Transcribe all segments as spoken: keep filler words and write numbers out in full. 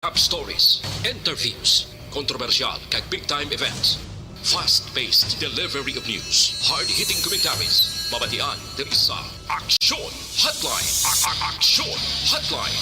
Top stories, interviews, kontrobersyal kag big time events. Fast-paced delivery of news, hard-hitting commentaries. Mabatian diri sa Aksyon Hotline. A- a- Aksyon Hotline.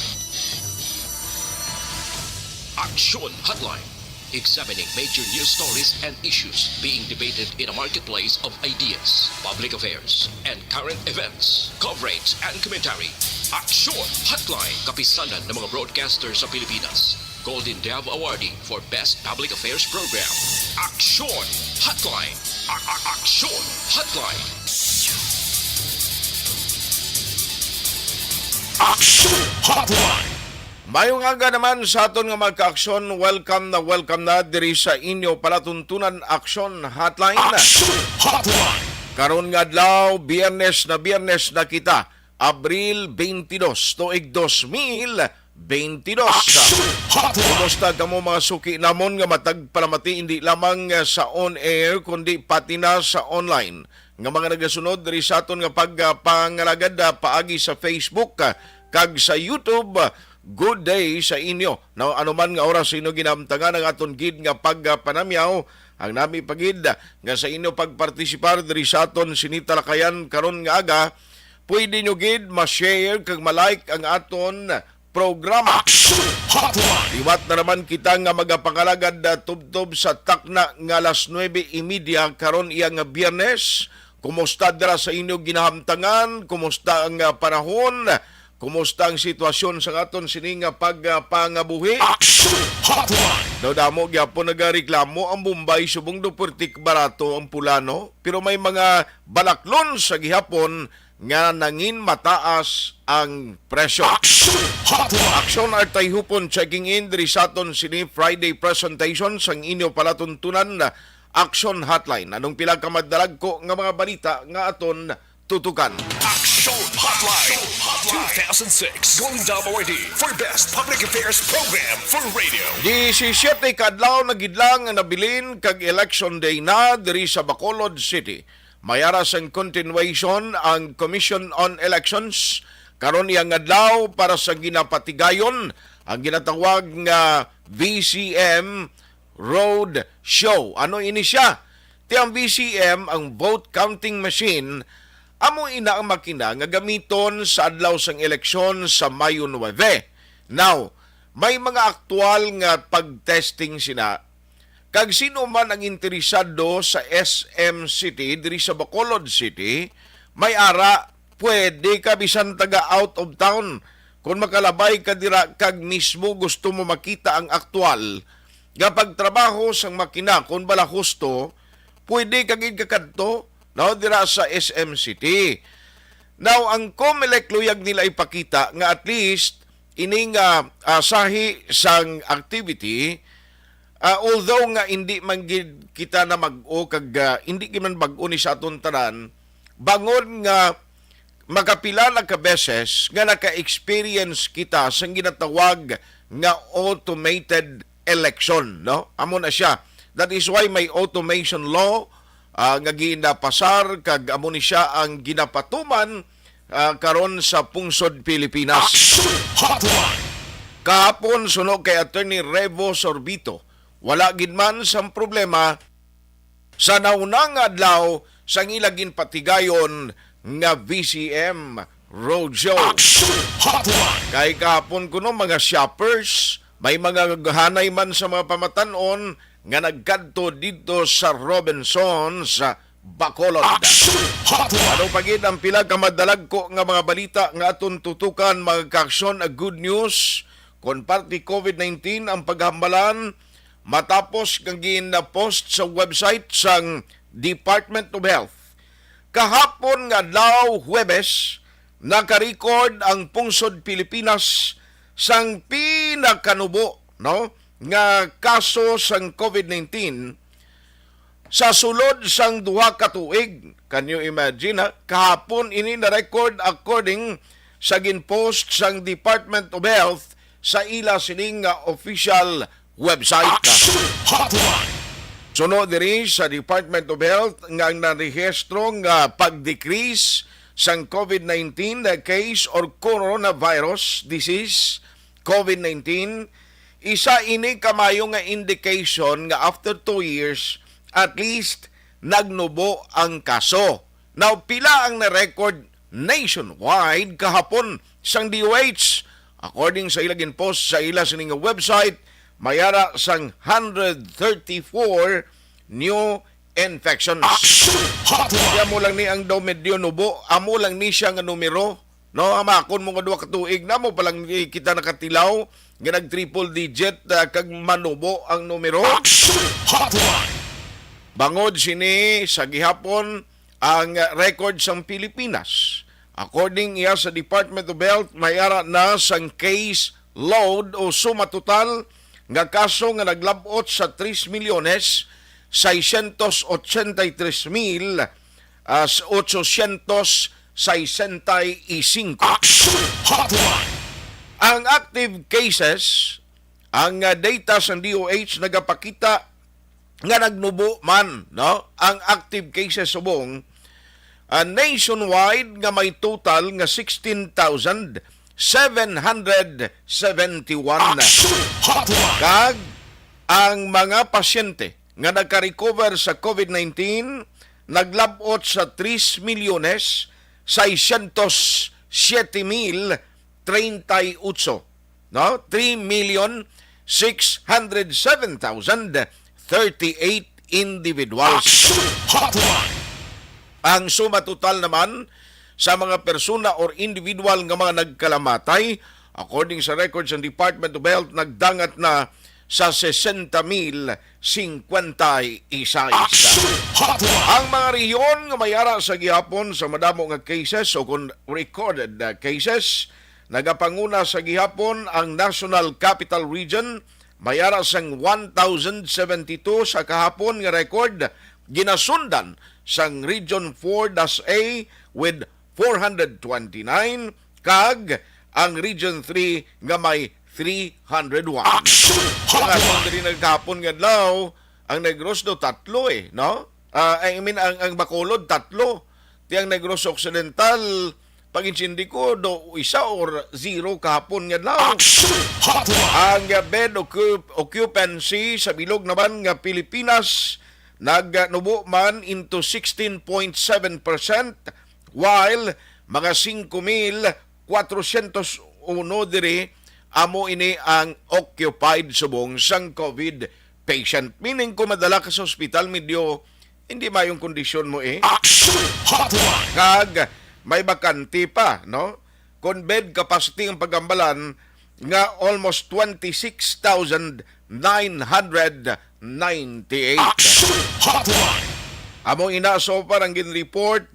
Aksyon Hotline. Examining major news stories and issues being debated in a marketplace of ideas, public affairs, and current events. Coverage and commentary. Aksyon Hotline. Kapisanan ng mga broadcaster sa Pilipinas. Golden Dove Awardee for Best Public Affairs Program. Aksyon Hotline. A- a- Aksyon Hotline. Aksyon Hotline. Mayong aga naman sa aton nga mga ka-aksyon. Welcome na welcome na diri sa inyo palatuntunan Aksyon Hotline. Aksyon Hotline. Karon nga adlaw, Biyernes na, Biyernes na kita. Abril twenty-two, tuig dos mil twenty-two. Aksyon Hotline. Kumusta kamo, mga suki namon nga matag palamati, hindi lamang, ah, sa on air, kundi pati na sa online, nga mga nagasunod diri sa aton nga pagpangalagad, ah, paagi sa Facebook, ah, kag sa YouTube? Ah, good day sa inyo. Now, ano man nga oras sa inyo ginamtangan ang aton gid nga pagpanamyaw, ang nami pa gid nga sa inyo pagpartisipar diri sa aton sini talakayan karon nga aga, pwede nyo gid ma-share kag ma-like ang aton programa. Aksyon Hotline. Liwat na naman kita nga magapangalagad, ah, tubtob sa takna nga alas nuebe y media karon iya nga Biyernes. Kumusta dira sa inyo ginahamtangan? Kumusta ang, ah, panahon? Kumusta ang sitwasyon sa aton sini nga pagpangabuhi? Aksyon Hotline. Daw damo gyapon nagareklamo ang Bombay subong do pertik barato ang pula, no? Pero may mga balaklon sa gihapon nga nangin mataas ang presyo. Aksyon Hotline. Aksyon Artay Hupon checking in diri sa aton sini Friday presentation sang inyo palatuntunan, Aksyon Hotline. Anong pila ka madalagko nga mga balita nga aton tutukan? Aksyon Hotline two thousand six Golden Dove Awardee for Best Public Affairs Program for Radio. Disisiete ka adlaw na gid lang ang nabilin kag election day na diri sa Bacolod City. May ara sang continuation ang Commission on Elections karon iyang adlaw para sa ginapatigayon ang ginatawag nga V C M Road Show. Ano ini siya? Ti ang V C M, ang vote counting machine, amo ina ang makina nga gamiton sa adlaw sang eleksyon sa Mayo nuebe. Now, may mga aktual nga pag-testing sina. Kag sino man ang interesado sa S M City, diri sa Bacolod City, may ara, pwede ka bisan taga out of town. Kung makalabay ka dira kag mismo gusto mo makita ang aktual nga pagtrabaho sang makina, kung bala husto, pwede ka gid kakadto, no, dira sa S M City. Now, ang Comelec luyag nila ipakita nga at least ini nga, ah, sahi sang activity, ah, although nga hindi man gid kita na mag-o kag, ah, hindi gid man bag-o ni sa aton tanan, bangod nga makapila na ka beses nga naka-experience kita sang ginatawag nga automated election, no? Amo na siya. That is why may automation law, ah, nga ginapasar, kag amo ni siya ang ginapatuman, ah, karon sa pungsod Pilipinas. Aksyon Hotline. Kahapon, suno kay Attorney Revo Sorbito, wala gid man sang problema sa nauna nga adlaw sang ila ginpatigayon nga V C M Roadshow. Aksyon Hotline. Kay kahapon kuno, mga shoppers, may mga gaghanay man sa mga pamatan-on nga nagkadto didto sa Robinsons, Bacolod. Aksyon Hotline. Ano pa gid ang pila ka madalagko nga mga balita nga aton tutukan, mga kaaksyon? A good news, kon parte COVID nineteen ang paghambalan, matapos nga gin-post sa website sang Department of Health. Kahapon nga adlaw, Huwebes, naka-record ang pungsod Pilipinas sang pinakanubo, no, nga kaso sang COVID nineteen sa sulod sang duha ka tuig. Can you imagine, ha? Kahapon ini na-record according sa gin-post sang Department of Health sa ila sining nga official website. Aksyon Hotline. Suno diri sa Department of Health nga ang narehistro nga pag-decrease sang COVID nineteen na case or coronavirus disease, COVID nineteen, isa ini ka maayo nga indication nga after two years, at least nagnubo ang kaso. Now, pila ang na-record nationwide kahapon sang D O H? According sa ila ginpost sa ila sining website, may ara sang hundred thirty-four new infections. Action Hotline! Kaya mo lang ni ang daw medyo nubo, amo lang ni siya nga numero. No, hamakon mo nga duha ka tuig na mo pa lang, eh, kita nakatilaw nga nag triple digit, ah, kag manubo ang numero. Action Hotline! Bangod sini sa gihapon ang, ah, record sang Pilipinas. According iya sa Department of Health, may ara na sang case load o suma total nga kaso nga naglab-ot sa tres milyones seiscientos ochenta y tres mil, ah, s-, ochocientos sesenta y cinco. Action Hotline! Ang active cases, ang, ah, data sa D O H nagapakita nga nagnubo man, no? Ang active cases subong, ah, nationwide nga may total nga sixteen thousand seven hundred seventy-one. Action Hotline! Kag ang mga pasyente nga nagka-recover sa COVID nineteen naglab-ot sa tres milyones seiscientos siete mil treinta y ocho, no? Three million six hundred seven thousand thirty-eight individuals. Action Hotline! Ang suma total naman sa mga persona or individual nga mga nagkalamatay, according sa records ng Department of Health, nagdangat na sa sesenta mil singkwenta y isa. Action Hotline! Ang mga rehiyon nga may ara sa gihapon sa madamo nga cases o kung recorded, uh, cases, nagapanguna sa gihapon ang National Capital Region, may ara sang one thousand seventy-two sa kahapon nga record, ginasundan sang Region four dash A with four hundred twenty-nine, kag ang Region three nga may three hundred one. Action Hotline! Ang aton diri nagkahapon nga adlaw, ang Negros do tatlo eh, no? Ah, I mean, ang, ang Bacolod tatlo. Ti ang Negros Occidental, pag-intindi ko, do isa or zero kahapon nga adlaw. Action Hotline! Ang bed occup-, occupancy sa bilog naman nga Pilipinas nagnubo man into sixteen point seven percent, while mga singko mil kwatrosyentos uno diri amo ini ang occupied subong sang COVID patient. Meaning, kung madala ka sa ospital, medyo hindi mayong kondisyon mo eh. Action Hotline! Kag may bakante pa, no? Kung bed capacity ang pagambalan nga almost twenty-six thousand nine hundred ninety-eight. Action Hotline! Amo ina so far ang gin-report,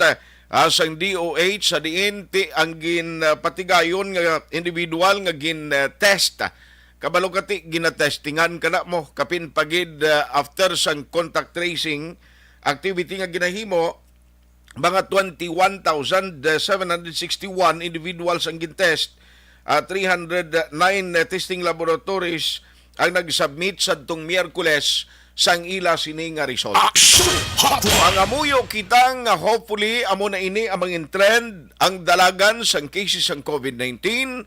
ah, sang D O H sa diin ti ang gin, ah, patigayon nga individual nga gin, ah, test. Kabalo ka ti ginatestingan ka na mo, kapin pagid, ah, after sang contact tracing activity nga ginahimo, mga twenty-one thousand seven hundred sixty-one individuals ang gintest, ah, three hundred nine testing laboratories ang nag-submit sadtong Miyerkules sang ila sini nga result. Action Hotline! Mangamuyo kita nga hopefully amo na ini ang mangin trend, ang dalagan sang cases sang COVID nineteen,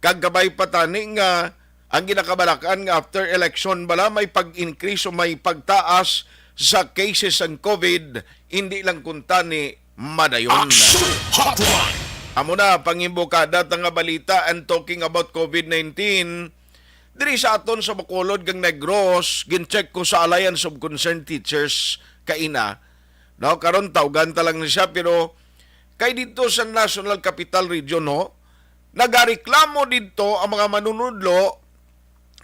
kag kabay pa tani nga ang ginakabalakan nga after election bala may pag-increase o may pagtaas sa cases sang COVID, hindi lang kuntani madayon. Action Hotline! Amo na, pangimbukada ta nga balita and talking about COVID nineteen. Diri sa aton sa Bacolod kag Negros, gin-check ko sa Alliance of Concerned Teachers kaina. No, karon tawgan ta lang ni siya, pero kay dito sa National Capital Region, ho, nagareklamo dito ang mga manunudlo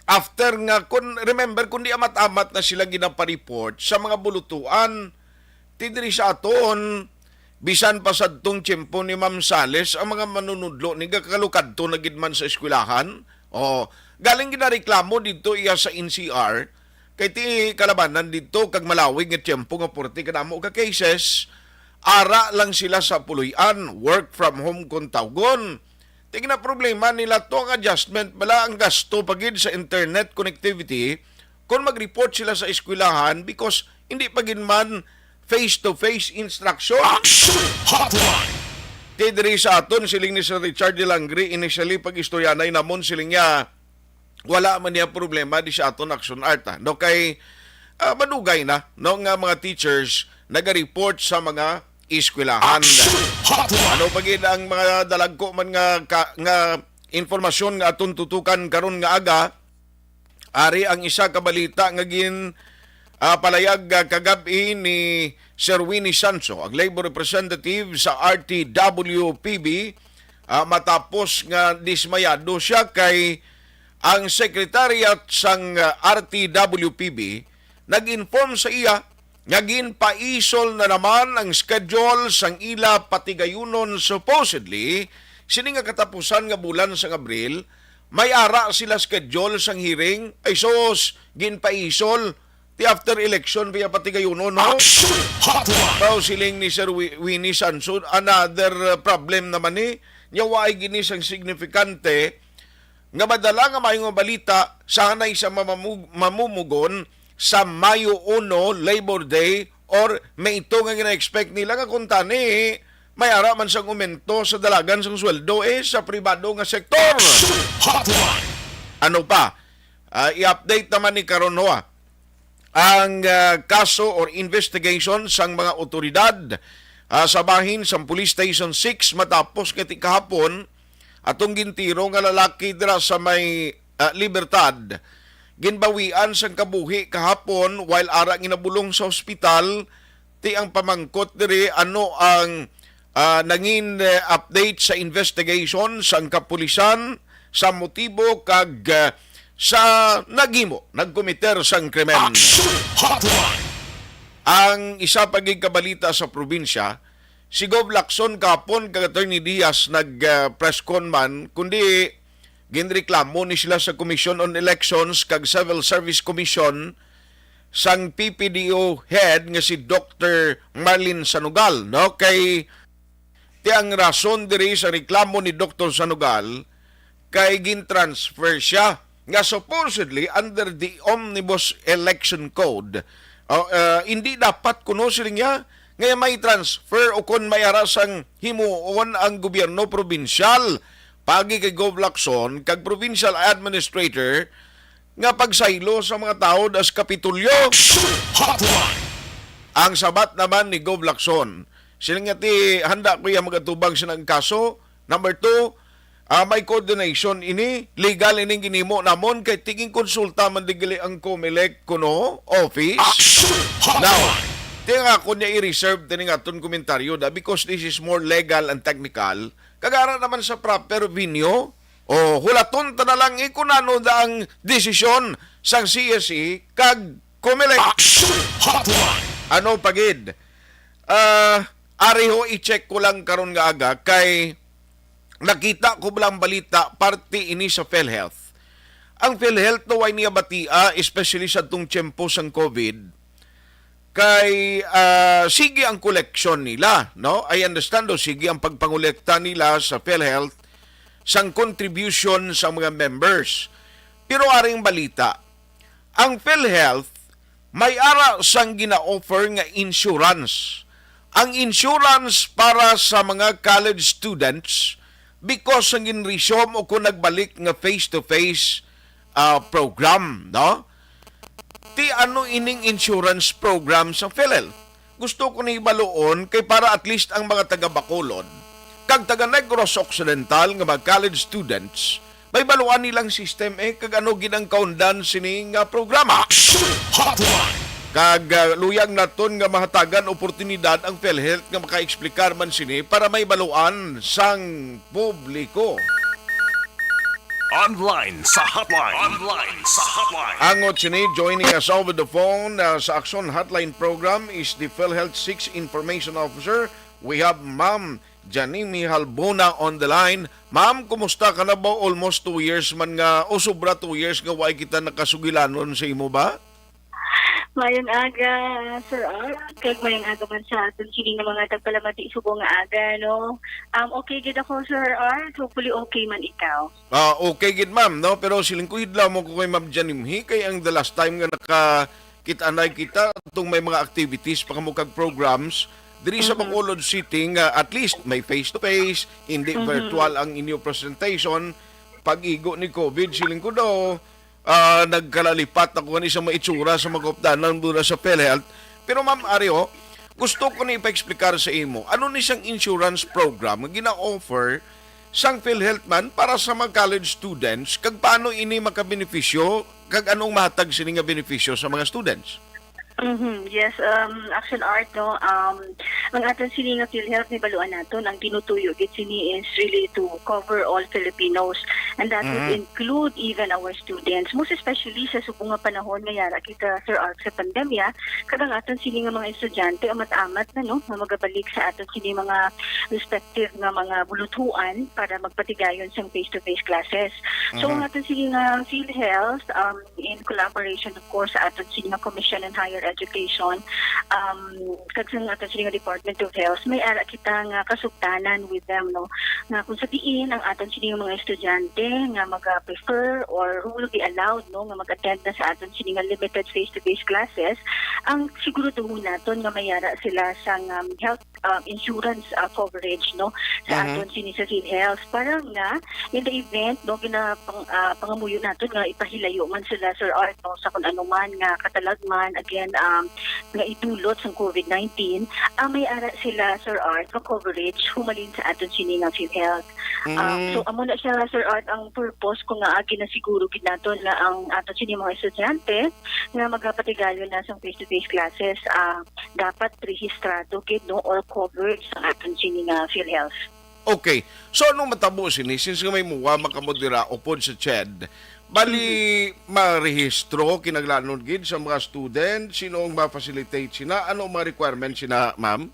after nga, kun, remember, kung di amat-amat na sila ginapareport sa mga bulutuan, ti diri sa aton, bisan pa sadtong tiyempo ni Ma'am Sales, ang mga manunudlo ni gakalukadto na gid man sa eskwelahan. O, galing ginareklamo dito iya sa N C R, kay ti kalabanan dito kag malawig nga tiyempo nga porte kadamo ka cases, ara lang sila sa puloy-an, work from home kung tawgon. Ti ginaproblema nila to ang adjustment bala, ang gasto pa gid sa internet connectivity kung mag-report sila sa eskwelahan because hindi pa gid man face-to-face instruction. Action Hotline! Ti diri sa aton, siling ni Sir Richard Delangre, initially pag-istoryanay namon, siling niya, wala man niya problema di sa aton Action Art, ah. No, kay, ah, madugay na, no, nga mga teachers naga-report sa mga eskwelahan. Action Hotline! Ano pa gid ang mga dalagko man nga ka-, nga impormasyon nga aton tutukan karon nga aga? Ari ang isa ka balita nga gin, ah, palayag, ah, kagab-i ni Sir Winnie Sanso, ang labor representative sa R T W P B, ah, matapos nga dismayado siya kay ang secretariat sang, ah, R T W P B nag-inform sa iya nga ginpaisol na naman ang schedule sang ila patigayunon. Supposedly, sini nga katapusan nga bulan sang Abril, may ara sila schedule sang hearing. Ay sus, ginpaisol. Ti after election pa iya patigayunon, no? Action Hotline! Daw siling ni Sir Wi-, Winnie Sanson, another, uh, problem naman ni. Nya waay gini sang signifikante nga madala nga maayo nga balita, sanay sa mamamug-, mamumugon sa Mayo uno, Labor Day, or May two nga gina-expect nila nga kung tani, may ara man sang umento sa dalagan sang sweldo, eh, sa pribado nga sektor. Action Hotline! Ano pa? Ah, i-update naman ni karon, ho, ah, ang, ah, kaso or investigation sang mga otoridad, ah, sa bahin sang Police Station six matapos nga ti kahapon atong gintiro nga lalaki dira sa may, ah, Libertad. Ginbawian sang kabuhi kahapon while ara ginabulong sa ospital. Ti ang pamangkot diri, ano ang, ah, nangin, eh, update sa investigation sang kapulisan sa motibo kag, ah, sa naghimo, nagkomiter sang krimen. Action Hotline! Ang isa pa gid ka balita sa probinsya, si Gov Lacson kahapon kag Attorney Diaz nag, ah, press con man, kundi ginreklamo ni sila sa Commission on Elections kag Civil Service Commission sang P P D O head nga si Doctor Marlin Sanugal, no? Kay ti ang rason diri sa reklamo ni Doctor Sanugal kay gin-transfer siya nga supposedly under the Omnibus Election Code. O, uh, hindi dapat kuno, siling niya, nga may transfer o kon may ara sang himuon ang gobyerno probinsyal pagi kay Gov Lacson kag provincial administrator nga pagsaylo sa mga tawo das Kapitolyo. Action Hotline! Ang sabat naman ni Gov Lacson, siling niya, ti handa ko iya magatubang sa nang kaso. Number two, ah, may coordination ini, legal ining ginhimo namon kay tingin konsulta man digili ang Comelec kuno office. Action Hotline! Now, ti nga ako niya i-reserve tining aton komentaryo da, because this is more legal and technical. Kag ara naman sa proper venue, o hulaton ta na lang, eh, kung ano da ang desisyon sang C S E kag Comelec. Action Hotline! Ano pa gid? Ah, ari ho, i-check ko lang karon nga aga kay nakita ko lang balita parte ini sa PhilHealth. Ang PhilHealth, no, way niya batia, especially sa tong tiyempo sang COVID, kay, ah, sige ang koleksyon nila, no? I understand, no? Sige ang pagpangolekta nila sa PhilHealth sang contribution sa mga members. Pero aring balita, ang PhilHealth may ara sang gina-offer nga insurance. Ang insurance para sa mga college students because sang gin-resume o kung nagbalik nga face-to-face, ah, program, no? Ti ano ining insurance program sa PhilHealth? Gusto ko ni baluon kay para at least ang mga taga Bacolod kag taga Negros Occidental nga mga college students, may baluan nilang system, eh, kag ano gid ang kaundan sini nga programa. Action Hotline! Kag, ah, luyag naton nga mahatagan oportunidad ang PhilHealth nga makaexplikar man sini para may baluan sang publiko. Online sa hotline. Online sa hotline. Angot sini, joining us over the phone, uh, sa Action Hotline program is the PhilHealth six Information Officer. We have Ma'am Janimi Halbona on the line. Ma'am, kumusta ka na ba? Almost two years man nga, o sobra two years nga way kita nakasugilanon sa imo ba? Mayong aga, Sir Art, kag mayong aga man sa aton sini nga mga tagpalamati subong nga aga, no? Um, okay gid ako, Sir Art. Hopefully, okay man ikaw. Ah, okay gid, ma'am, no? Pero siling ko, hidlaw mo ko kay Ma'am Janimhi, kay ang the last time nga nakakita na kita, itong may mga activities pa kamo kag programs, diri sa Mhm. Bacolod City, nga at least may face-to-face, hindi Mhm. virtual ang inyo presentation, pag-igo ni COVID, siling ko daw, ah, nagkalalipat ako ni sa mga itsura sa mga kaupdanan mula sa PhilHealth. Pero, Ma'am Ario, gusto ko ni ipa-explicar sa imo, ano ni sang insurance program nga gina-offer sang PhilHealth man para sa mga college students, kag paano ini makabenepisyo, kag anong mahatag sini nga benepisyo sa mga students? Mhm. Yes, um, Action Art, no? Um, ang aton sini nga PhilHealth, nahibaluan naton, ang tinutuyo gid sini is really to cover all Filipinos, and that would Mhm. include even our students. Most especially sa subong nga panahon nga yara kita, Sir Art, sa pandemya, kag ang aton sini nga mga estudyante, amat-amat na, no, nga magabalik sa aton sini mga respective nga mga buluthuan para magpatigayon sang face-to-face classes. So, Mhm. ang aton sini nga PhilHealth, um, in collaboration, of course, sa aton sini nga Commission on Higher Education, um, kag sa aton sini nga Department of Health, may ara kita nga kasugtanan with them, no? Nga kung sa diin ang aton sini nga mga estudyante nga maga-prefer or who will be allowed, no, nga mag-attend na sa aton sini nga limited face-to-face classes, ang siguraduhon naton nga may ara sila sang, um, health um, insurance, uh, coverage, no, sa Mhm. aton sini sa PhilHealth, para nga in the event, no, ginapang-, ah, pangamuyo naton nga ipahilayo man sila, Sir Art, no, sa kung ano man nga katalagman, again, um, nga idulot sang COVID nineteen, ah, may ara sila, Sir Art, nga coverage humalin sa aton sini nga PhilHealth. Um, Mm. So, amo na siya, Sir Art, ang purpose ko nga, ah, ginasiguro gid naton nga ang aton sini mga estudyante nga magapatigayon na sa face-to-face classes, ah, dapat rehistrado gid, no, or covered sa aton sini nga PhilHealth. Okay. So, anong matabo sini? Since nga may muwa makamodera upod sa CHED, bali, Mhm. marehistro kinahanglanon gid sa mga student? Sino ang ma-facilitate sina? Ano ang mga requirements sina, ma'am?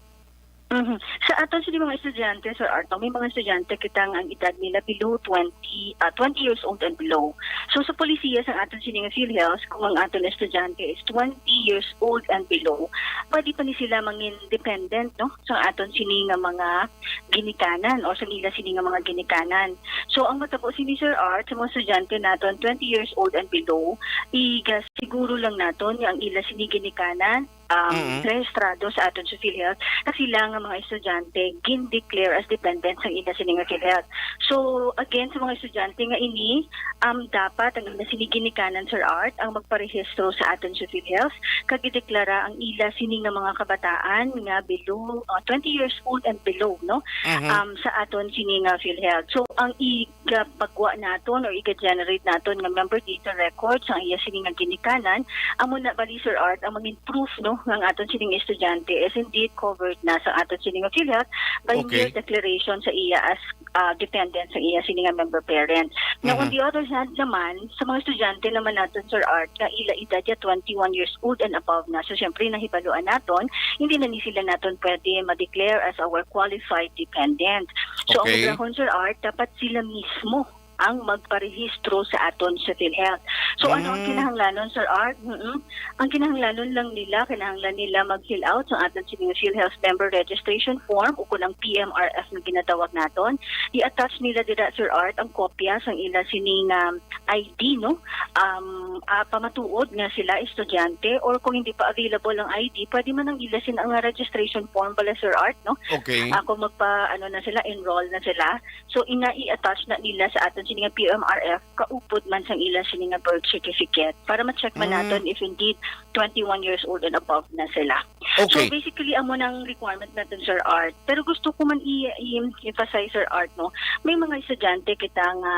Mhm. Sa aton sini mga estudyante, Sir Art, no, may mga estudyante kita nga ang edad nila below twenty, ah, twenty years old and below. So, sa polisiya sang aton sini nga PhilHealth, kung ang aton estudyante is twenty years old and below, pwede pa ni sila mangin dependent, no, sa aton sini nga mga ginikanan o sa ila sini nga mga ginikanan. So, ang matabo sini, Sir Art, sa mga estudyante naton twenty years old and below, iga siguro lang naton nga ang ila sini ginikanan, um, Mm. rehistrado sa aton sa PhilHealth, na sila nga mga estudyante gin-declare as dependent sang ila sini nga PhilHealth. So, again, sa mga estudyante nga ini, um, dapat ang ila sini ginikanan, Sir Art, ang magparehistro sa aton sa PhilHealth kag ideklara ang ila sini nga mga kabataan nga below, uh, twenty years old and below, no? Mhm. Um, sa aton sini nga PhilHealth. So, ang i-, igapagwa naton or iga-generate naton nga member data record sa iya sini nga ginikanan, amo na bali, Sir Art, ang mangin proof, no, nga ang aton sining estudyante is indeed covered na sa aton sini nga PhilHealth by Okay. mere declaration sa iya as, ah, dependent sa iya sini nga member parent. Now, on Mhm. the other hand naman, sa mga estudyante naman naton, Sir Art, nga ila edad ya twenty-one years old and above na, so, syempre, nahibaluan naton, hindi na ni sila naton pwede ma-declare as our qualified dependent. So, ang Okay. magrahon, Sir Art, dapat sila mismo ang magparehistro sa aton sa PhilHealth. So, ano ang Mm. kinahanglanon, Sir Art? Mm-mm. Ang kinahanglanon lang nila, kinahanglan nila mag-fill out sa aton sini nga PhilHealth member registration form, o kun ang P M R F nga ginatawag naton. I-attach nila dira, Sir Art, ang kopya sang ila sini nga I D, no? Um, ah, pamatuod nga sila estudyante, or kung hindi pa available ang I D, pwede man ang ila sini nga registration form bala, Sir Art, no? Okay. Ah, kung magpa-, ano na sila, enroll na sila. So, ina i-attach na nila sa aton sini nga P M R F, kaupod man sang ila sini nga birth certificate, para ma-check man Mm. naton if indeed twenty-one years old and above na sila. So, Okay. basically, amo nang requirement naton, Sir Art. Pero gusto ko man i-, i-emphasize, Sir Art, no? May mga estudyante kita nga,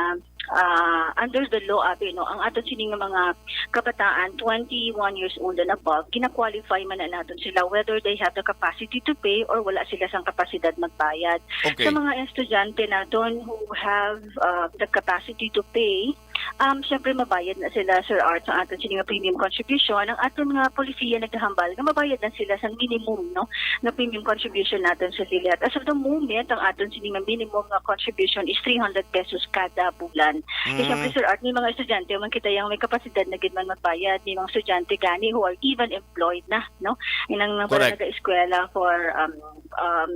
ah, under the law, abi, no? Ang aton sini nga mga kabataan, twenty-one years old and above, gina-qualify man na naton sila whether they have the capacity to pay or wala sila sang kapasidad magbayad. Okay. Sa mga estudyante naton who have, uh, the capacity to pay, um, syempre, mabayad na sila, Sir Art, sa aton sini nga premium contribution. Ang aton nga polisiya nagahambal nga mabayad na sila sa minimum, no, nga premium contribution naton sa PhilHealth. As of the moment, ang aton sini nga minimum nga contribution is three hundred pesos kada bulan. Kay Mm. syempre, Sir Art, may mga estudyante man kita yang may kapasidad na gid man magbayad, may mga estudyante gani who are even employed na, no? Inang mga Correct. nag-eskwela for, um, um,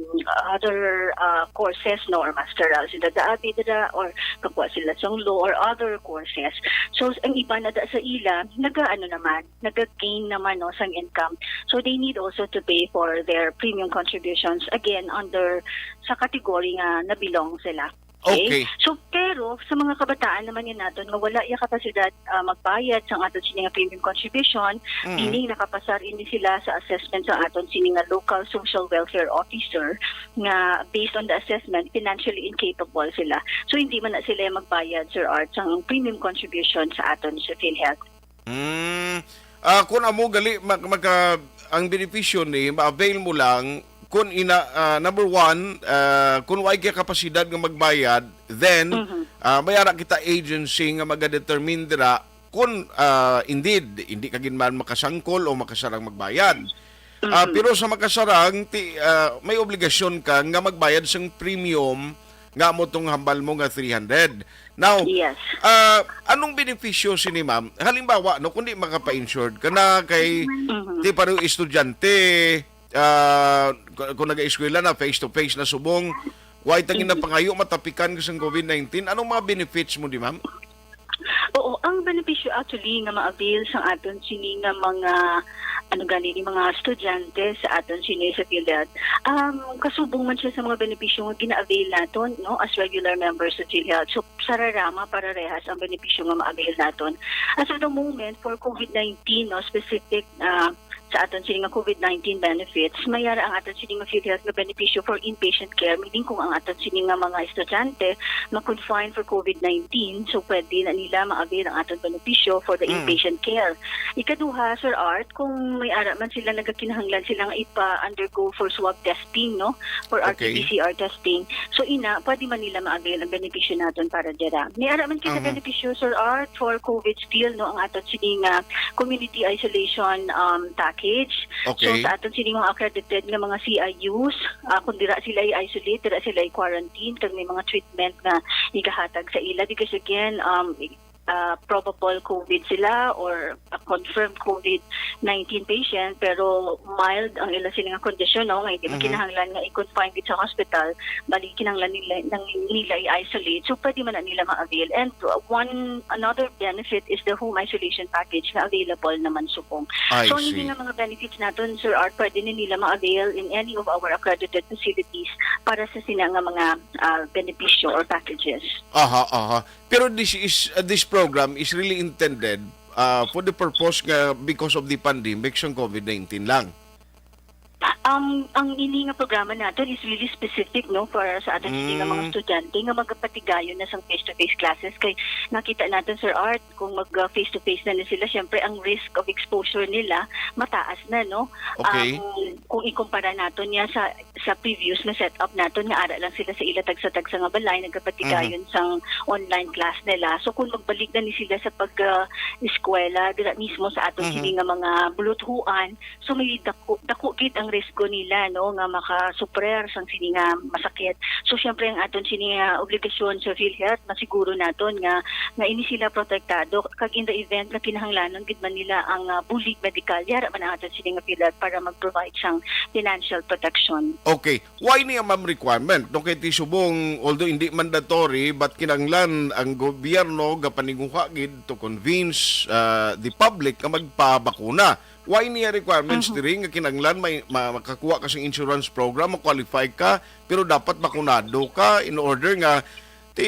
other, uh, courses, no, or masteral sila daabi dira, or kakuha sila sang law or other courses. So, ang iba na da sa ila, naga-, ano naman, naga-gain naman, no, sang income. So, they need also to pay for their premium contributions, again, under sa category nga na-belong sila. Okay. So, pero sa mga kabataan naman yan naton nga wala iya kapasidad, ah, magbayad sang aton sini nga premium contribution, Mhm. meaning nakapasar ini sila sa assessment sa aton sini nga local social welfare officer, nga based on the assessment, financially incapable sila. So, hindi man na sila magbayad, Sir Art, sang premium contribution sa aton sa PhilHealth. Mm. Ah, kung amo gali, ma-, maka-, ang benepisyo ni, ma-avail mo lang kung ina, ah, number one, ah, kung way ka kapasidad nga magbayad, then, Mhm. ah, may ara kita agency nga magadetermine dira kung, ah, indeed, hindi ka gid man makasangkol o makasarang magbayad. Ah, Mhm. Pero sa makasarang, ti-, ah, may obligasyon ka nga magbayad sang premium nga amo tong hambal mo nga three hundred. Now, Yes. ah, anong benepisyo sini, ma'am? Halimbawa, no, kundi makapa-insured ka na kay Mhm. ti pareho estudyante, ah, ku-, kung nag-eskwela na, face to face na subong, way tangin na Mhm. pangayo, matapikan ka sang covid nineteen. Anong mga benefits mo di, ma'am? Oo, ang benepisyo actually nga ma-avail sang aton sini nga mga, ano gani ni, mga estudyante sa aton sini sa PhilHealth, um, kasubong man siya sa mga benepisyo nga gina-avail naton, no, as regular members sa PhilHealth. So, sararama pararehas ang benepisyo nga ma-avail naton. As of the moment, for covid nineteen, no, specific, ah, sa aton sini nga covid nineteen benefits, may ara ang aton sini nga PhilHealth nga benepisyo for inpatient care, meaning kung ang aton sini nga mga estudyante ma-confine for covid nineteen, so pwede na nila ma-avail ang aton benepisyo for the Mm. inpatient care. Ikaduha, Sir Art, kung may ara man sila nagakinahanglan sila nga ipa-undergo for swab testing, no, for Okay. R T P C R testing, so ina, pwede man nila ma-avail ang benepisyo naton para dira. May ara man kita Mhm. benepisyo, Sir Art, for covid still, no, ang aton sini nga community isolation, um, package. So, Okay. sa aton sini mga accredited nga mga C I Us, ah, kung dira sila i-isolate, dira sila i-quarantine, kag may mga treatment nga igahatag sa ila. Because again, um, ah, probable covid sila or a confirmed covid nineteen patient, pero mild ang ila sini nga kondisyon, no, nga hindi man Mhm. kinahanglan nga i-confine gid sa hospital, bali kinahanglan nila, nang nila i-isolate. So, pwede man na nila ma-avail. And, uh, one, another benefit is the home isolation package nga available naman subong. I So, ang see. Hindi nga mga benefits naton, Sir Art, pwede na nila ma-avail in any of our accredited facilities para sa sina nga mga, ah, benepisyo or packages. Aha, aha. Pero this is, uh, this program is really intended, uh, for the purpose nga because of the pandemic sang covid nineteen lang. Ang, ang ini nga programa naton is really specific, no, para sa aton sini nga mga Mm. estudyante nga magapatigayon na sang face-to-face classes. Kay nakita naton, Sir Art, kung mag, uh, face-to-face na, na sila, syempre ang risk of exposure nila mataas na, no? Okay. Ang, kung ikumpara naton niya sa, sa previous na setup naton nga ara lang sila sa ila tagsa-tagsa nga balay, nagapatigayon Mhm. sang online class nila. So, kung magbalik na ni sila sa pag, uh, eskwela, dira mismo sa aton Mhm. sini nga mga buluthuan, so may dako, dako gid ang risgo nila, no, nga makasuprer sang sini nga masakit. So, syempre, ang aton sini nga obligasyon sa PhilHealth, masiguro naton nga, nga ini sila protektado. Kag in the event nga kinahanglanon gid man nila ang, ah, bulig medikal, yara man ang aton sini nga PhilHealth para mag-provide sang financial protection. Okay. Why niya, ma'am, requirement? No, kay ti subong, although hindi mandatory, but kinahanglan ang gobyerno gapaninguha gid to convince, ah, the public nga magpabakuna. Why niya requirements Mhm. diri nga kinahanglan may ma-, makakuha ka sa insurance program, ma-qualify ka, pero dapat bakunado ka in order nga ti,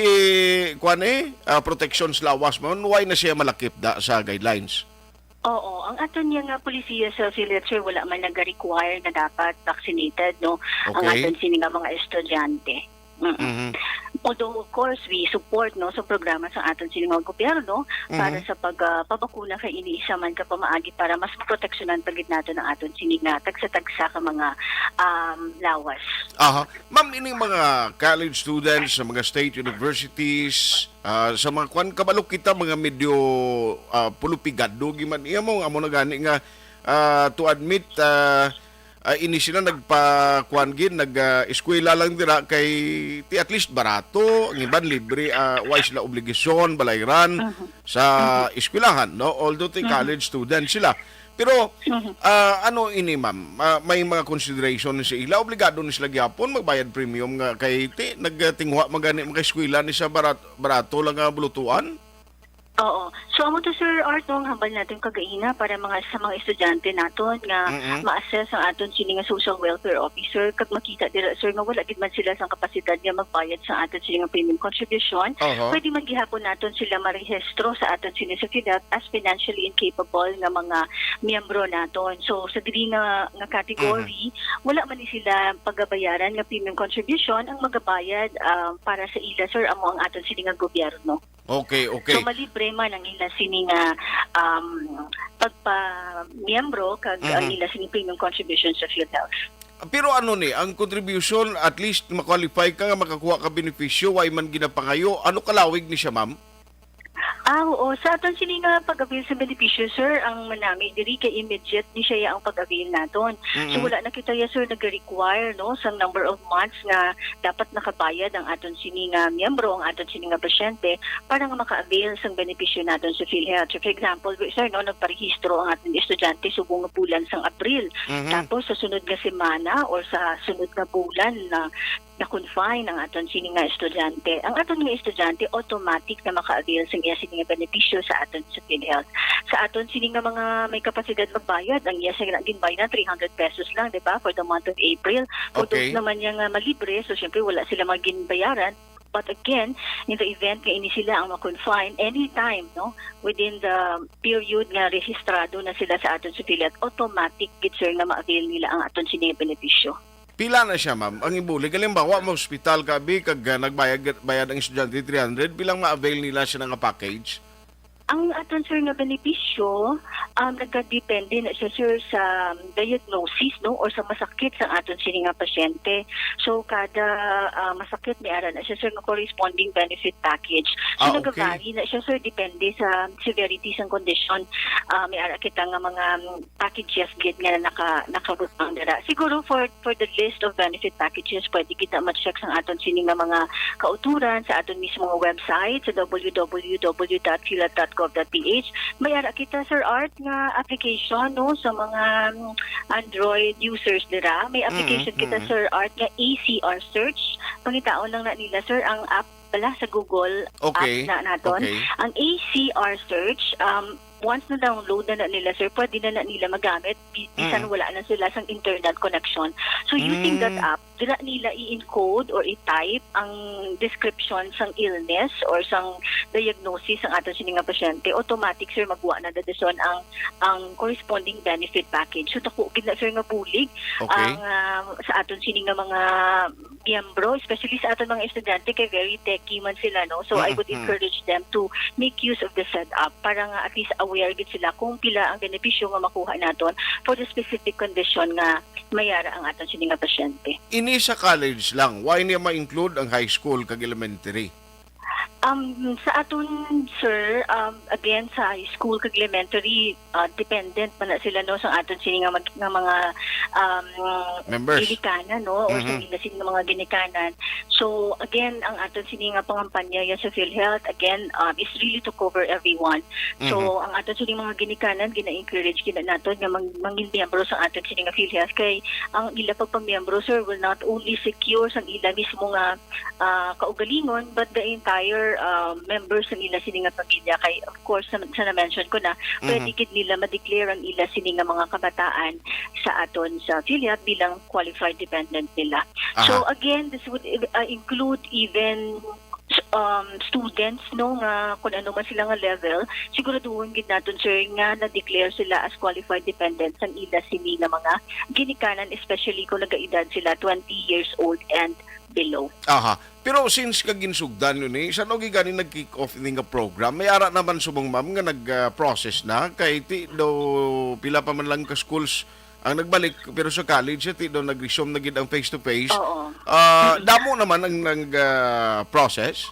kuwan eh, ah, protection sa lawas mo? Why na siya malakip da sa guidelines? Oo, ang aton niya nga polisiya sa PhilHealth, sir, wala man naga-require na dapat vaccinated, no, ang Okay. aton sini nga mga estudyante. Mm-mm. Mhm. Although, of course, we support, no, sa programa sa aton sini nga gobyerno para Mhm. sa pag, ah, pabakuna kay ini isa man ka pamaagi para mas maproteksyonan pa gid naton ang aton sini nga tagsa-tagsa ka mga, um, lawas. Aha. Ma'am, ining mga college students sa mga state universities, ah, sa mga kwan, kabalo kita mga medyo, ah, pulupigado, giman iya mo, amo na gani nga, ah, to admit, ah, ah, ini sila nagpa-, kwan gid, nag, ah, eskwela lang dira kay ti at least barato, ang iban libre, ah, way sila obligasyon, balayran Mhm. sa Mhm. eskwelahan, no? Although ti Mhm. college student sila. Pero, Mhm. ah, ano ini, ma'am? Ah, may mga consideration ni sa ila? Obligado ni sila gyapon magbayad premium nga kay ti nagtinguha man gani makaeskwela ni sa barat-, barato lang nga bulutuan? Oo. So, amo to, Sir Art, no, ang hambal naton kagaina para mga, sa mga estudyante naton nga Mm-mm. ma-assess ang aton sini nga social welfare officer kag makita dira, sir, nga wala gid man sila sang kapasidad nga magbayad sa aton sini nga premium contribution. Oho. Pwede man gihapon naton sila marehistro sa aton sini sa PhilHealth as financially incapable nga mga miyembro naton. So, sa diri nga, nga category, Mhm. wala man ni sila pagabayaran nga premium contribution. Ang magabayad, ah, para sa ila, sir, amo ang aton sini nga gobyerno. Okay, okay. So, malibre man ang ila sini nga, um, pagpamiyembro kag ang Mhm. ila sini premium contribution sa PhilHealth. Pero ano ni, ang contribution, at least ma-qualify ka nga makakuha ka benepisyo, way man ginapangayo. Ano kalawig ni siya, ma'am? Ah, oo. Sa aton sini nga pag-avail sa benepisyo, sir, ang manami diri kay immediate ni siya ang pag-avail naton. So, Mm-mm. wala na kita ya, sir, nag-require, no, sa number of months nga dapat nakabayad ang aton sini nga miyembro, ang aton sini nga pasyente, para nga maka-avail sang benepisyo naton sa PhilHealth. So, for example, sir, no, nagparehistro ang aton estudyante subong nga bulan sang Abril. Mhm. Tapos, sa sunod nga semana or sa sunod nga bulan na na-confine ang aton sini nga estudyante, ang aton nga estudyante automatic na maka-avail sa iya sini nga benepisyo sa aton sa PhilHealth. Sa aton sini nga mga may kapasidad magbayad, ang iya sila ginbayad na three hundred pesos lang, di ba, for the month of April. For those Okay. naman niya nga malibre, so, syempre, wala sila maginbayaran. But again, in the event nga ini sila ang ma-confine, anytime, no, within the period nga rehistrado na sila sa aton sa PhilHealth, automatic gid, sir, nga ma-avail nila ang aton sini nga benepisyo. Pila na siya, ma'am, ang ibulig? Halimbawa, ma-hospital ka, abi, kag, ah, nagbayad, bayad ang estudyante three hundred, pilang ma-avail nila siya nga package? Ang aton, sir, nga benepisyo, um, nagkadepende na siya, sir, sa diagnosis, no, or sa masakit sa aton sini nga pasyente. So, kada, ah, masakit, may ara na siya, sir, nga corresponding benefit package. So, Ah, okay. nagavary na siya, sir, depende sa severity sang kondisyon. Ah, may ara kita nga mga, um, packages gid nga naka-, nakabutang dira. Siguro for, for the list of benefit packages, pwede kita ma-check sang aton sini nga mga kauturan sa aton mismo nga website sa w w w dot philhealth dot gov dot p h. May ara kita, Sir Art, nga application, no, sa mga, mm, Android users dira. May application Mm, kita, mm. Sir Art, nga A C R search. Pangitaon lang na nila, sir, ang app bala sa Google Okay. app na naton. Okay. Ang A C R search, um, once na-download na, na nila, sir, pwede na, na nila magamit bi-, bisan Mm. wala na sila sang internet connection. So, using that Mm. app, dira nila i-encode or i-type ang description sang illness or sang diagnosis sang aton sini nga pasyente. Automatic, sir, magwa na dadason ang, ang corresponding benefit package. So, dako gid na, sir, nga bulig Okay. ang, ah, sa aton sini nga mga miyembro, especially sa aton mga estudyante, kay very techy man sila, no? So, I Mm, would mm. encourage them to make use of the setup para nga at least aware gid sila kung pila ang benepisyo nga makuha naton for the specific condition nga may ara ang aton sini nga pasyente. Ini sa college lang, why niya ma-include ang high school kag elementary? Um, sa aton, sir, um, again, sa high school kag elementary, ah, dependent man na sila, no, sa aton sini nga mag-, nga mga, um, Members. ginikanan, no, or sa Mhm. ila sini nga mga ginikanan. So, again, ang aton sini nga pangampanya ya sa PhilHealth, again, um, is really to cover everyone. So, Mhm. ang aton sini mga ginikanan, gina-encourage gid naton nga mang-, mangin miyembro sa aton sini nga PhilHealth kay ang ila pagpamiyembro, sir, will not only secure sang ila mismo nga ah, kaugalingon, but the entire, ah, members sa nila sini nga pamilya. Kay, of course, sa, sa na-mention ko na, pwede Mhm. gid nila ma-declare ang ila sini nga mga kabataan sa aton sa PhilHealth bilang qualified dependent nila. So, Aha. again, this would, uh, include even, um, students, no, nga kung ano man sila nga level, siguraduhon gid naton, sir, nga na-declare sila as qualified dependent sang ila sini nga mga ginikanan, especially kung nagaedad sila twenty years old and below. Aha. Pero since ka ginsugdan yun eh, sa no gani nag-kick off ini nga program, may ara naman subong, ma'am, nga nag, ah, process na kay ti do pila pa man lang ka schools ang nagbalik, pero sa college, eh, ti do nag-resume na gid ang face-to-face. Oo. Ah, damo naman ang nag, ah, process?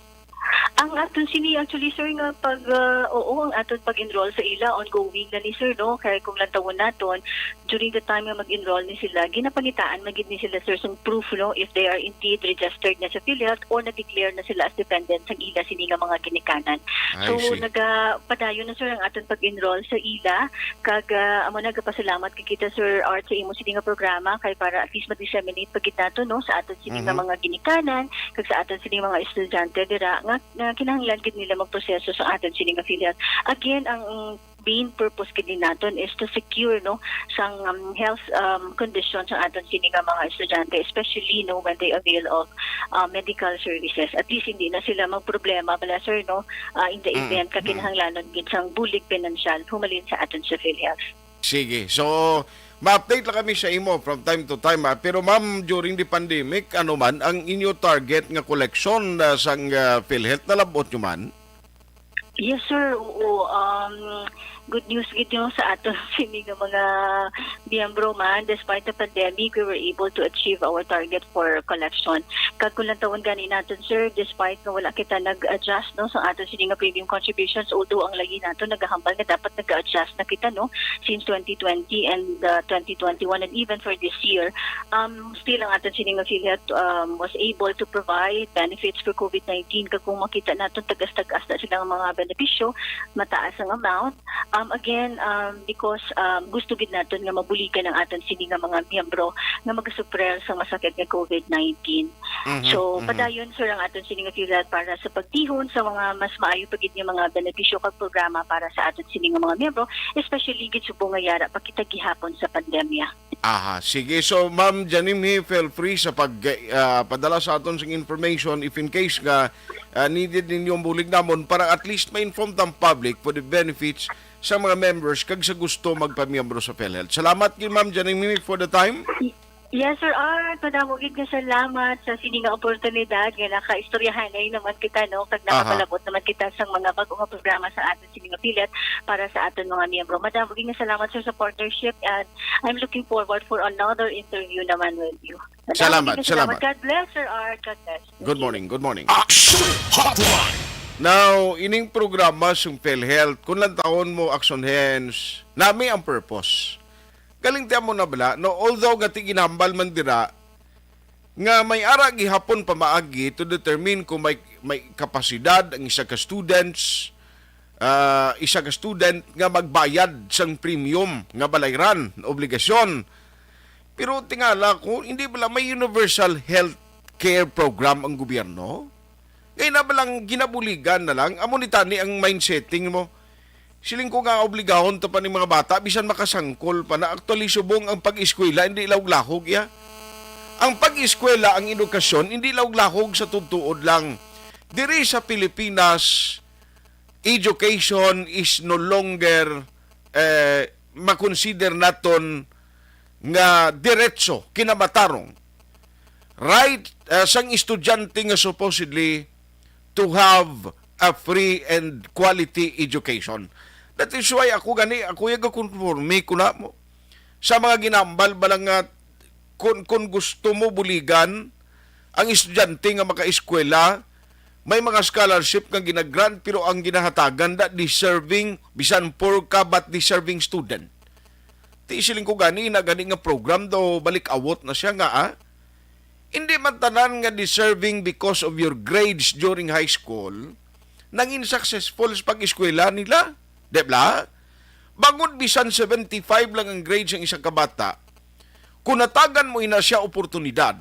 Ang aton sini actually, sir, nga pag, ah, oo, ang aton pag-enroll sa ila, ongoing na ni, sir, no? Kay kung lantawon naton, during the time nga mag-enroll ni sila, ginapangitaan man gid ni sila, sir, sang proof, no, if they are indeed registered na sa PhilHealth or na-declare na sila as dependent sang ila sini nga mga ginikanan. I So, see. nagapadayon na, sir, ang aton pag-enroll sa ila, kag, ah, amo nagapasalamat kay kita, Sir Art, sa imo sini nga programa, kay para at least ma-disseminate pa gid nato, no, sa aton sini nga Mhm. mga ginikanan, kag sa aton sini mga estudyante dira, nga, nga kinahanglan gid nila magproseso sa aton sini nga PhilHealth. Again, ang main purpose gid ni naton is to secure, no, sang, um, health, um, condition sa aton sini nga mga estudyante, especially, no, when they avail of, uh, medical services. At least hindi na sila magproblema bala, sir, no, uh, in the Mm, event nga mm. kinahanglanon gid sang bulig pinansyal humalin sa aton sa PhilHealth. Sige. So, ma-update lang kami sa imo from time to time, ah. Pero, ma'am, during the pandemic, ano man ang inyo target nga collection, ah, sang, ah, PhilHealth? Nalab-ot nyo man? Yes, sir. Oo. Um, good news gid yung sa aton sini nga mga miyembro man. Despite the pandemic, we were able to achieve our target for collection. Kag kung lantawon gani naton, sir, despite nga wala kita nag-adjust, no, sa aton sini nga premium contributions, although ang lagi nato nagahambal nga dapat nag-adjust na kita, no, since twenty twenty and, uh, twenty twenty-one, and even for this year, um, still ang aton sini nga PhilHealth, um, was able to provide benefits for COVID nineteen. Kag kung makita naton tagas-tagas na sila nga mga benepisyo, mataas ang amount. Um, again, um, because, um, gusto gid naton nga mabuligan ang aton sini nga mga miyembro nga magasufrer sa masakit nga COVID nineteen. Mhm, So, mhm. padayon, sir, ang aton sini nga PhilHealth para sa pagtihon sa mga mas maayo pa gid nga mga benepisyo kag programa para sa aton sini nga mga miyembro, especially gid subong nga yara pa kita gihapon sa pandemya. Aha, sige. So, Ma'am Janimhi, feel free sa pag, ah, padala sa aton sing information if in case nga, ah, needed ninyo ang bulig namon para at least ma-inform tang public for the benefits sa mga members kag sa gusto magpamiyembro sa PhilHealth. Salamat gid, Ma'am Janimhi, for the time. Yes, Sir Art. Madamo gid nga salamat sa sini nga oportunidad nga nakaistoryahanay naman kita, no? Kag Aha. nakapalabot naman kita sa mga bag-o nga programa sa aton sini nga PhilHealth para sa aton mga miyembro. Madamo gid nga salamat, sir, sa partnership, and I'm looking forward for another interview naman with you. Madamo Salamat, gid nga salamat. God bless, Sir Art. God bless. Thank Good you. morning, good morning. Action Hotline. Now, ining programa sa PhilHealth, kung lantawon mo, Action Hands, nami ang purpose. Galing tiyan mo na bala, no? Although gati ginambal man dira, nga may ara gihapon pamaagi to determine kung may, may kapasidad ang isa ka students, ah, isa ka student nga magbayad sang premium nga balayran, obligasyon. Pero tingala ko, hindi bala may universal health care program ang gobyerno? Kay na balang ginabuligan na lang, amo ni tani ang mind setting mo. Siling ko nga obligahon to pa ni mga bata, bisan makasangkol pa na. Actually, subong ang pag-eskwela, hindi laog-lahog, ya. Ang pag-eskwela, ang edukasyon, hindi laog-lahog sa tutuod lang. Diri sa Pilipinas, education is no longer, eh, makonsider naton nga diretso, kinamatarong. Right, eh, sang estudyante nga supposedly to have a free and quality education. That is why ako gani, ako yung konforme ko na mo sa mga ginambal ba lang nga kung, kung gusto mo buligan ang estudyante nga makaeskwela, may mga scholarship nga ginagrant, pero ang ginahatagan da deserving, bisan poor ka, but deserving student. Ti siling ko gani, na gani nga program daw balik awot na siya nga, ah. Hindi man tanan nga deserving because of your grades during high school, nangin successful sa pag-eskwela nila. Di ba? Bangod bisan seventy-five lang ang grade sang isa ka bata, kung natagan mo ina siya oportunidad,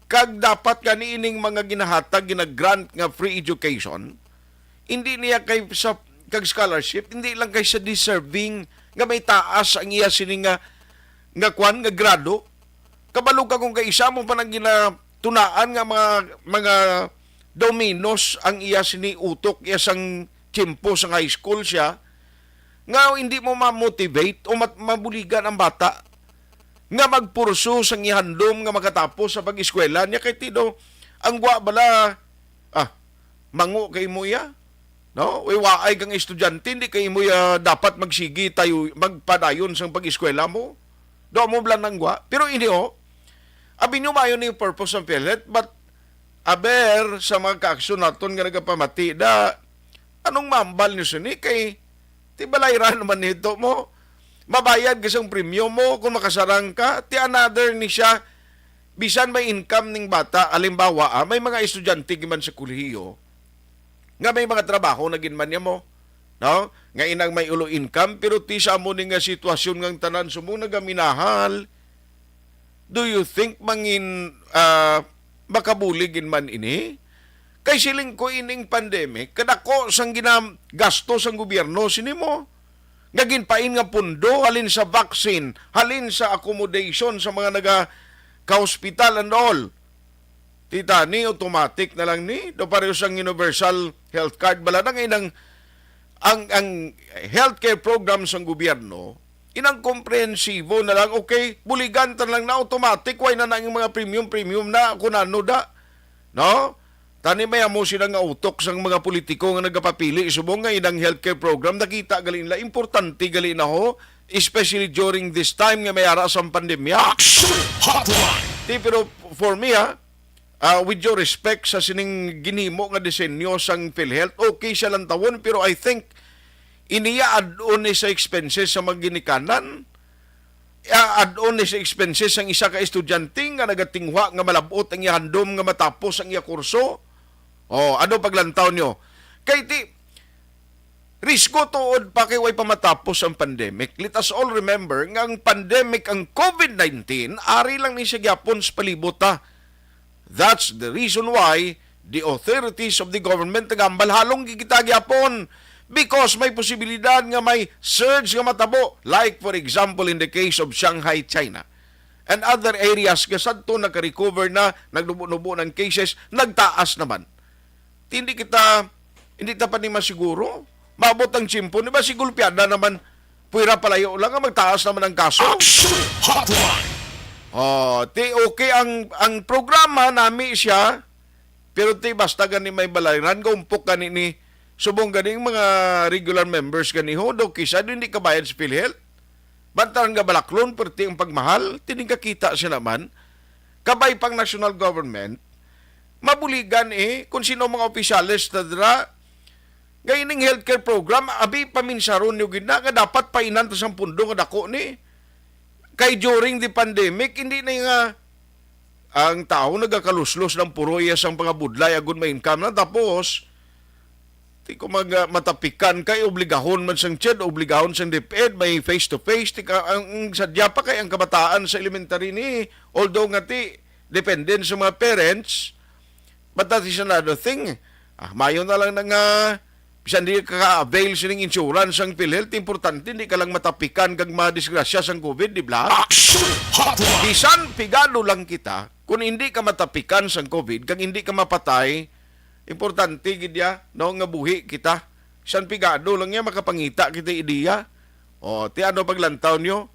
kag dapat gani ining mga ginahatag, ginagrant nga free education, hindi niya kay sa, kag scholarship, hindi lang kay sa deserving nga may taas ang iya sini nga, nga kwan, nga grado. Kabalo ka kung kay isa mo pa nang ginatunaan nga mga, mga dominos ang iya sini utok, iya sang tiyempo sang high school siya, nga hindi mo ma-motivate o mat-, mabuligan ang bata nga magpurso sang ihandom nga makatapos sa pag-eskwela niya. Kay tido, ang gwa bala, ah, mango kay mo iya, no? Way waay kang estudyante, hindi kay mo iya dapat magsigi tayo, magpadayon sang pag-eskwela mo. Do mo bala nang gwa. Pero ini, oh, abi nyo, maayo ni purpose ang PhilHealth, but aber sa mga kaaksyon naton nga nagapamati da, anong mambal nyo sini? Kay ti balayran naman nito mo. Mabayad ka sang premyo mo kung makasarang ka. Ti another ni siya, bisan may income ning bata, halimbawa, ah, may mga estudyante giman sa kolehiyo nga may mga trabaho na gid man niya mo, no? Nga inang may ulo income, pero ti sa amo ni nga sitwasyon nga ang tanan sumong nagaminahal, do you think mangin, ah, makabulig gid man ini? Kay siling ko, ining pandemic, kadako sang ginagasto sang gobyerno sini mo. Nga ginpain nga pundo halin sa vaccine, halin sa accommodation sa mga naga ka-hospital and all. Tita, ni automatic na lang ni, do pareho sang universal health card bala na nga inang ang, ang healthcare program sang gobyerno, inang komprehensibo na lang, okay, buligan ta lang na automatic, way na na ang mga premium, premium na, kung ano da. No? Tani may amo sila nga utok sang mga politiko nga nagapapili subong nga inang healthcare program, nakita gali nila, importante gali na ho, especially during this time nga may ara sang pandemya. Action Hotline! Ti, pero for me, ha, ah, with your respect sa sining ginhimo nga disenyo sang PhilHealth, okay siya lantawon, pero I think iniya add-on ni sa expenses sa mga ginikanan, ah, add-on ni sa expenses sang isa ka estudyante nga nagatinguha nga malab-ot ang iya handom nga matapos ang iya kurso. Oh, ano paglantaw nyo? Kay ti, risgo tuod pa kay way pa matapos ang pandemic. Let us all remember nga ang pandemic, ang COVID nineteen, ari lang ni siya gyapon sa palibot, ha. That's the reason why the authorities of the government nagambal halong gid kita gyapon, because may posibilidad nga may surge nga matabo, like for example in the case of Shanghai, China, and other areas nga sadto nagka-recover na, nagnubo-nubo ng cases, nagtaas naman. Hindi kita, hindi ta pa ni masiguro. Maabot ang tiyempo, di ba, si Gulpiada naman, puwera palayo lang nga magtaas naman ang kaso. Action Hotline! Oh, ti okay ang, ang programa nami siya, pero ti basta gani may balayran, gaumpok gani ni, subong gani ang mga regular members gani ho, do kisa hindi kabayad sa PhilHealth. Bantaran nga balaklon, perti ang pagmahal, tining kakita siya naman. Kabay pang national government, mabuligan eh, kung sino mga opisyales na dira, nga ining healthcare program, abi paminsaron nyo gid na, nga dapat painan ta sang pundo nga dako ni. Kay during the pandemic, hindi na nga ang tao nagakaluslos ng puro iya sang pangabudlay agud may income na. Tapos, di ko mag-, matapikan kay obligahon man sang ched, obligahon sang DepEd, may face to face. Di ka, ang, ang sadya pa kay ang kabataan sa elementary ni, although nga ti, dependent sa mga parents, but that is another thing. Ah, mayo na lang na nga, bisan di ka ka-avail sining insurance sang PhilHealth, importante, di ka lang matapikan kag madisgrasya sang COVID, di ba? Action Hotline! Bisan pigado lang kita, kung hindi ka matapikan sang COVID, kag hindi ka mapatay, importante gid ya, no, nga buhi kita. Bisan pigado lang ya, makapangita kita ideya. O, ti ano paglantaw nyo?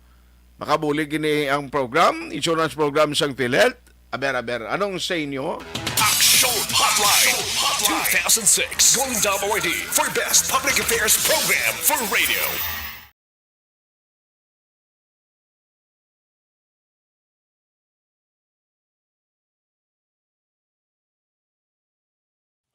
Makabulig ini ang program, insurance program sang PhilHealth. Aber, aber, anong say nyo? Action Hotline two thousand six Golden Dome Awardee for Best Public Affairs Program for Radio.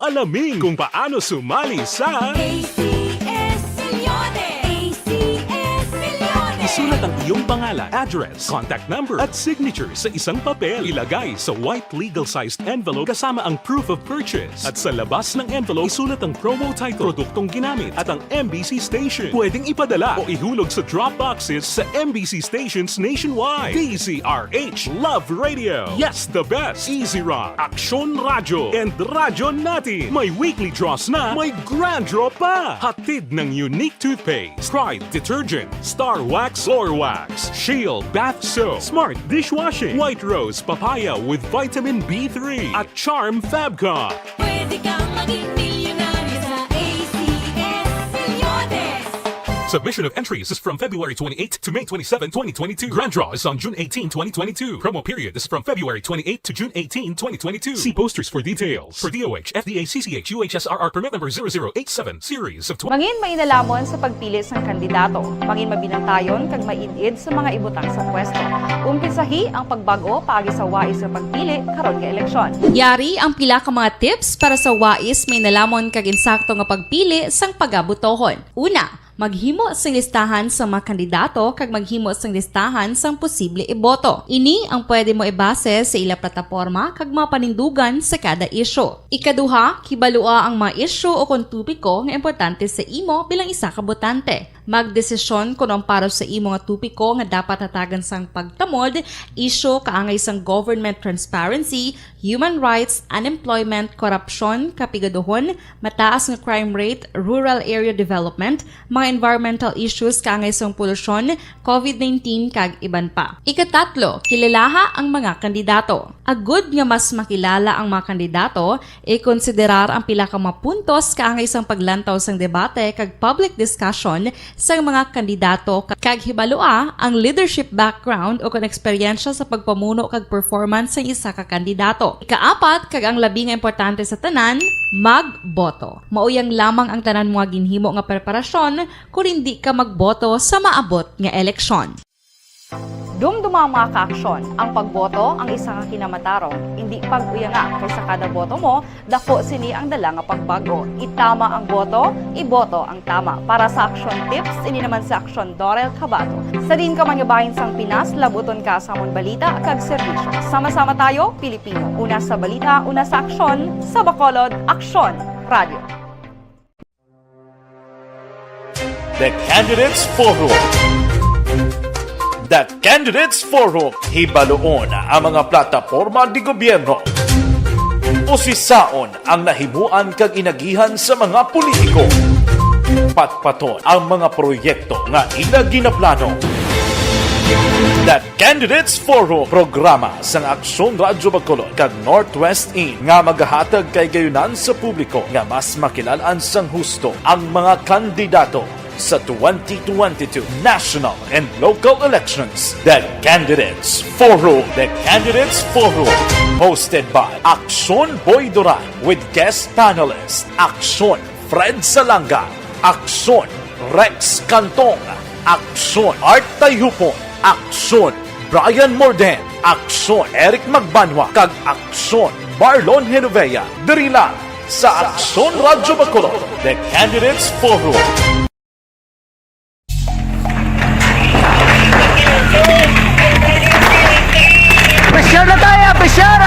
Alamin kung paano sumali sa A C S Milyones! A C S Milyones! Isulat ang iyong pangalan, address, contact number, at signature sa isang papel. Ilagay sa white legal-sized envelope kasama ang proof of purchase. At sa labas ng envelope, isulat ang promo title, produktong ginamit, at ang M B C station. Pwedeng ipadala o ihulog sa drop boxes sa M B C stations nationwide. D Z R H Love Radio. Yes, the best. Easy Rock, Aksyon Radyo, and Radyo Natin. May weekly draws na, may grand draw pa. Hatid ng Unique Toothpaste, Pride Detergent, Star Wax Floor Wax, Shield Bath Soap, Smart Dishwashing, White Rose Papaya with Vitamin B three, at Charm Fabcon. Pwede kang maging milyonaryo sa A C S Milyones. Submission of entries is from February twenty-eight to May twenty-seven, twenty twenty-two. Grand draw is on June eighteen, twenty twenty-two. Promo period is from February twenty-eight to June eighteen, twenty twenty-two. See posters for details. For D O H, F D A, C C H, U H S R R permit number zero zero eight seven, series of twenty. Mangin mainalhamon sa pagpili sang kandidato. Mangin mabinantayon kag maid-id sa mga ibutang sa pwesto. Umpisahi ang pagbag-o paagi sa wais nga pagpili karon nga eleksyon. Yari ang pila ka mga tips para sa wais, mainalhamon kag insakto nga pagpili sang pagabotohon. Una, Maghimo sing listahan sa mga kandidato kag maghimo sing listahan sang posible iboto. Ini ang pwede mo ibase sa ila plataporma kag mga panindugan sa kada isyu. Ikaduha, kibalua ang mga isyu o kon topiko nga importante sa imo bilang isa ka botante. Magdesisyon kon ang para sa imo nga topiko nga dapat hatagan sang pagtamod, isyu kaangay sang government transparency, human rights, unemployment, korupsyon, kapigaduhon, mataas nga crime rate, rural area development, mga environmental issues kaangay sang polusyon, covid nineteen, kag iban pa. Ikatatlo, kilalaha ang mga kandidato. Agud nga mas makilala ang mga kandidato, ikonsiderar ang pila ka mga puntos kaangay sang paglantaw sang debate kag public discussion sang mga kandidato ka-, kag hibalua ang leadership background o kon eksperyensya sa pagpamuno kag performance sang isa ka kandidato. Ikaapat, kag ang labi nga importante sa tanan, magboto. Mao yang lamang ang tanan mo nga ginhimo nga preparasyon kon hindi ka magboto sa maabot nga eleksyon. Dumduma ang mga kaaksyon. Ang pagboto ang isa ka kinamatarong. Indi pag-uyanga, kay sa kada boto mo, dako sini ang dala nga pagbag-o. Itama ang boto, iboto ang tama. Para sa Aksyon Tips, ini naman si Aksyon Dorel Cabato. Sa diin ka man nga bahin sang Pinas, labuton ka sa amon balita kag serbisyo. Sama-sama tayo, Pilipino. Una sa balita, una sa aksyon, sa Bacolod, Aksyon Radio. The Candidates Forum. The Candidates Forum, hibaluon ang mga plataporma di gobyerno. Usisaon ang nahimuan kag inagihan sa mga politiko. Patpaton ang mga proyekto nga ila ginaplano. The Candidates Forum, programa sang Aksyon Radyo Bacolod kag Northwest In nga magahatag kay gayunan sa publiko nga mas makilal-an sang husto ang mga kandidato sa twenty twenty-two national and local elections. The Candidates Forum. The Candidates Forum, hosted by Aksyon Boy Duran with guest panelist Aksyon Fred Salanga, Aksyon Rex Cantong, Aksyon Art Tayhupon, Aksyon Brian Morden, Aksyon Eric Magbanwa, kag Aksyon Marlon Genovea. Diri lang sa Aksyon Radyo Bacolod, The Candidates Forum. Pressure na tayo, pressure!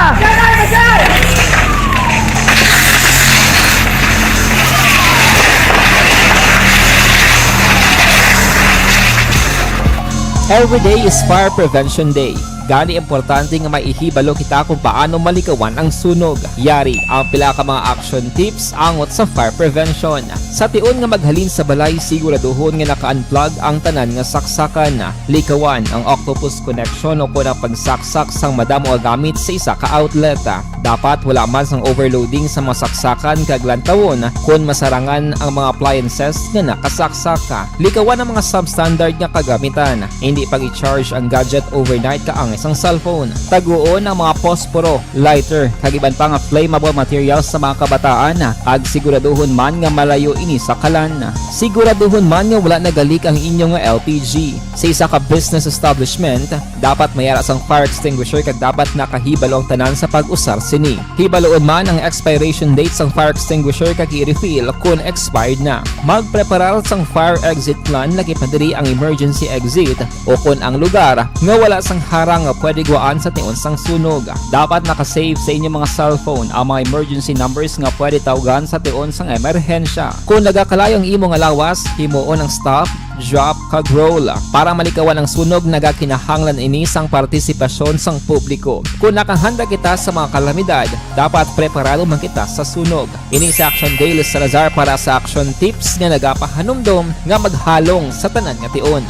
Every day is Fire Prevention Day. Gani, importante nga maihibalo kita kung paano malikawan ang sunog. Yari ang pila ka mga action tips angot sa fire prevention. Sa tion nga maghalin sa balay, siguraduhon nga naka-unplug ang tanan nga saksakan. Likawan ang octopus connection o kon ang pagsaksak sang madamo nga gamit sa isa ka outlet. Dapat wala man sang overloading sa mga saksakan kag lantawon kon masarangan ang mga appliances nga nakasaksak. Likawan ang mga substandard nga kagamitan. Hindi pag-i-charge ang gadget overnight kaangay sang cellphone. Taguon ang mga posporo, lighter, kag iban pa nga flammable materials sa mga kabataan, kag siguraduhon man nga malayo ini sa kalan. Siguraduhon man nga wala nagalik ang inyo nga L P G. Sa isa ka business establishment, dapat may ara sang fire extinguisher kag dapat nakahibalo ang tanan sa pag-usar sini. Hibaluon man ang expiration date sang fire extinguisher kag i-refill kon expired na. Magpreparar sang fire exit plan, lakip na diri ang emergency exit o kon ang lugar nga wala sang harang nga pwede guwaan sa tion sang sunog. Dapat naka-save sa inyo mga cellphone ang mga emergency numbers nga pwede tawgan sa tion sang emerhensya. Kon nagakalayo ang imo nga lawas, himuon ang stop, drop, kag roll. Para malikawan ang sunog, nagakinahanglan ini sang partisipasyon sang publiko. Kon nakahanda kita sa mga kalamidad, dapat preparado man kita sa sunog. Ini si Action Dale Salazar para sa Action Tips nga nagapahanumdom nga maghalong sa tanan nga tion.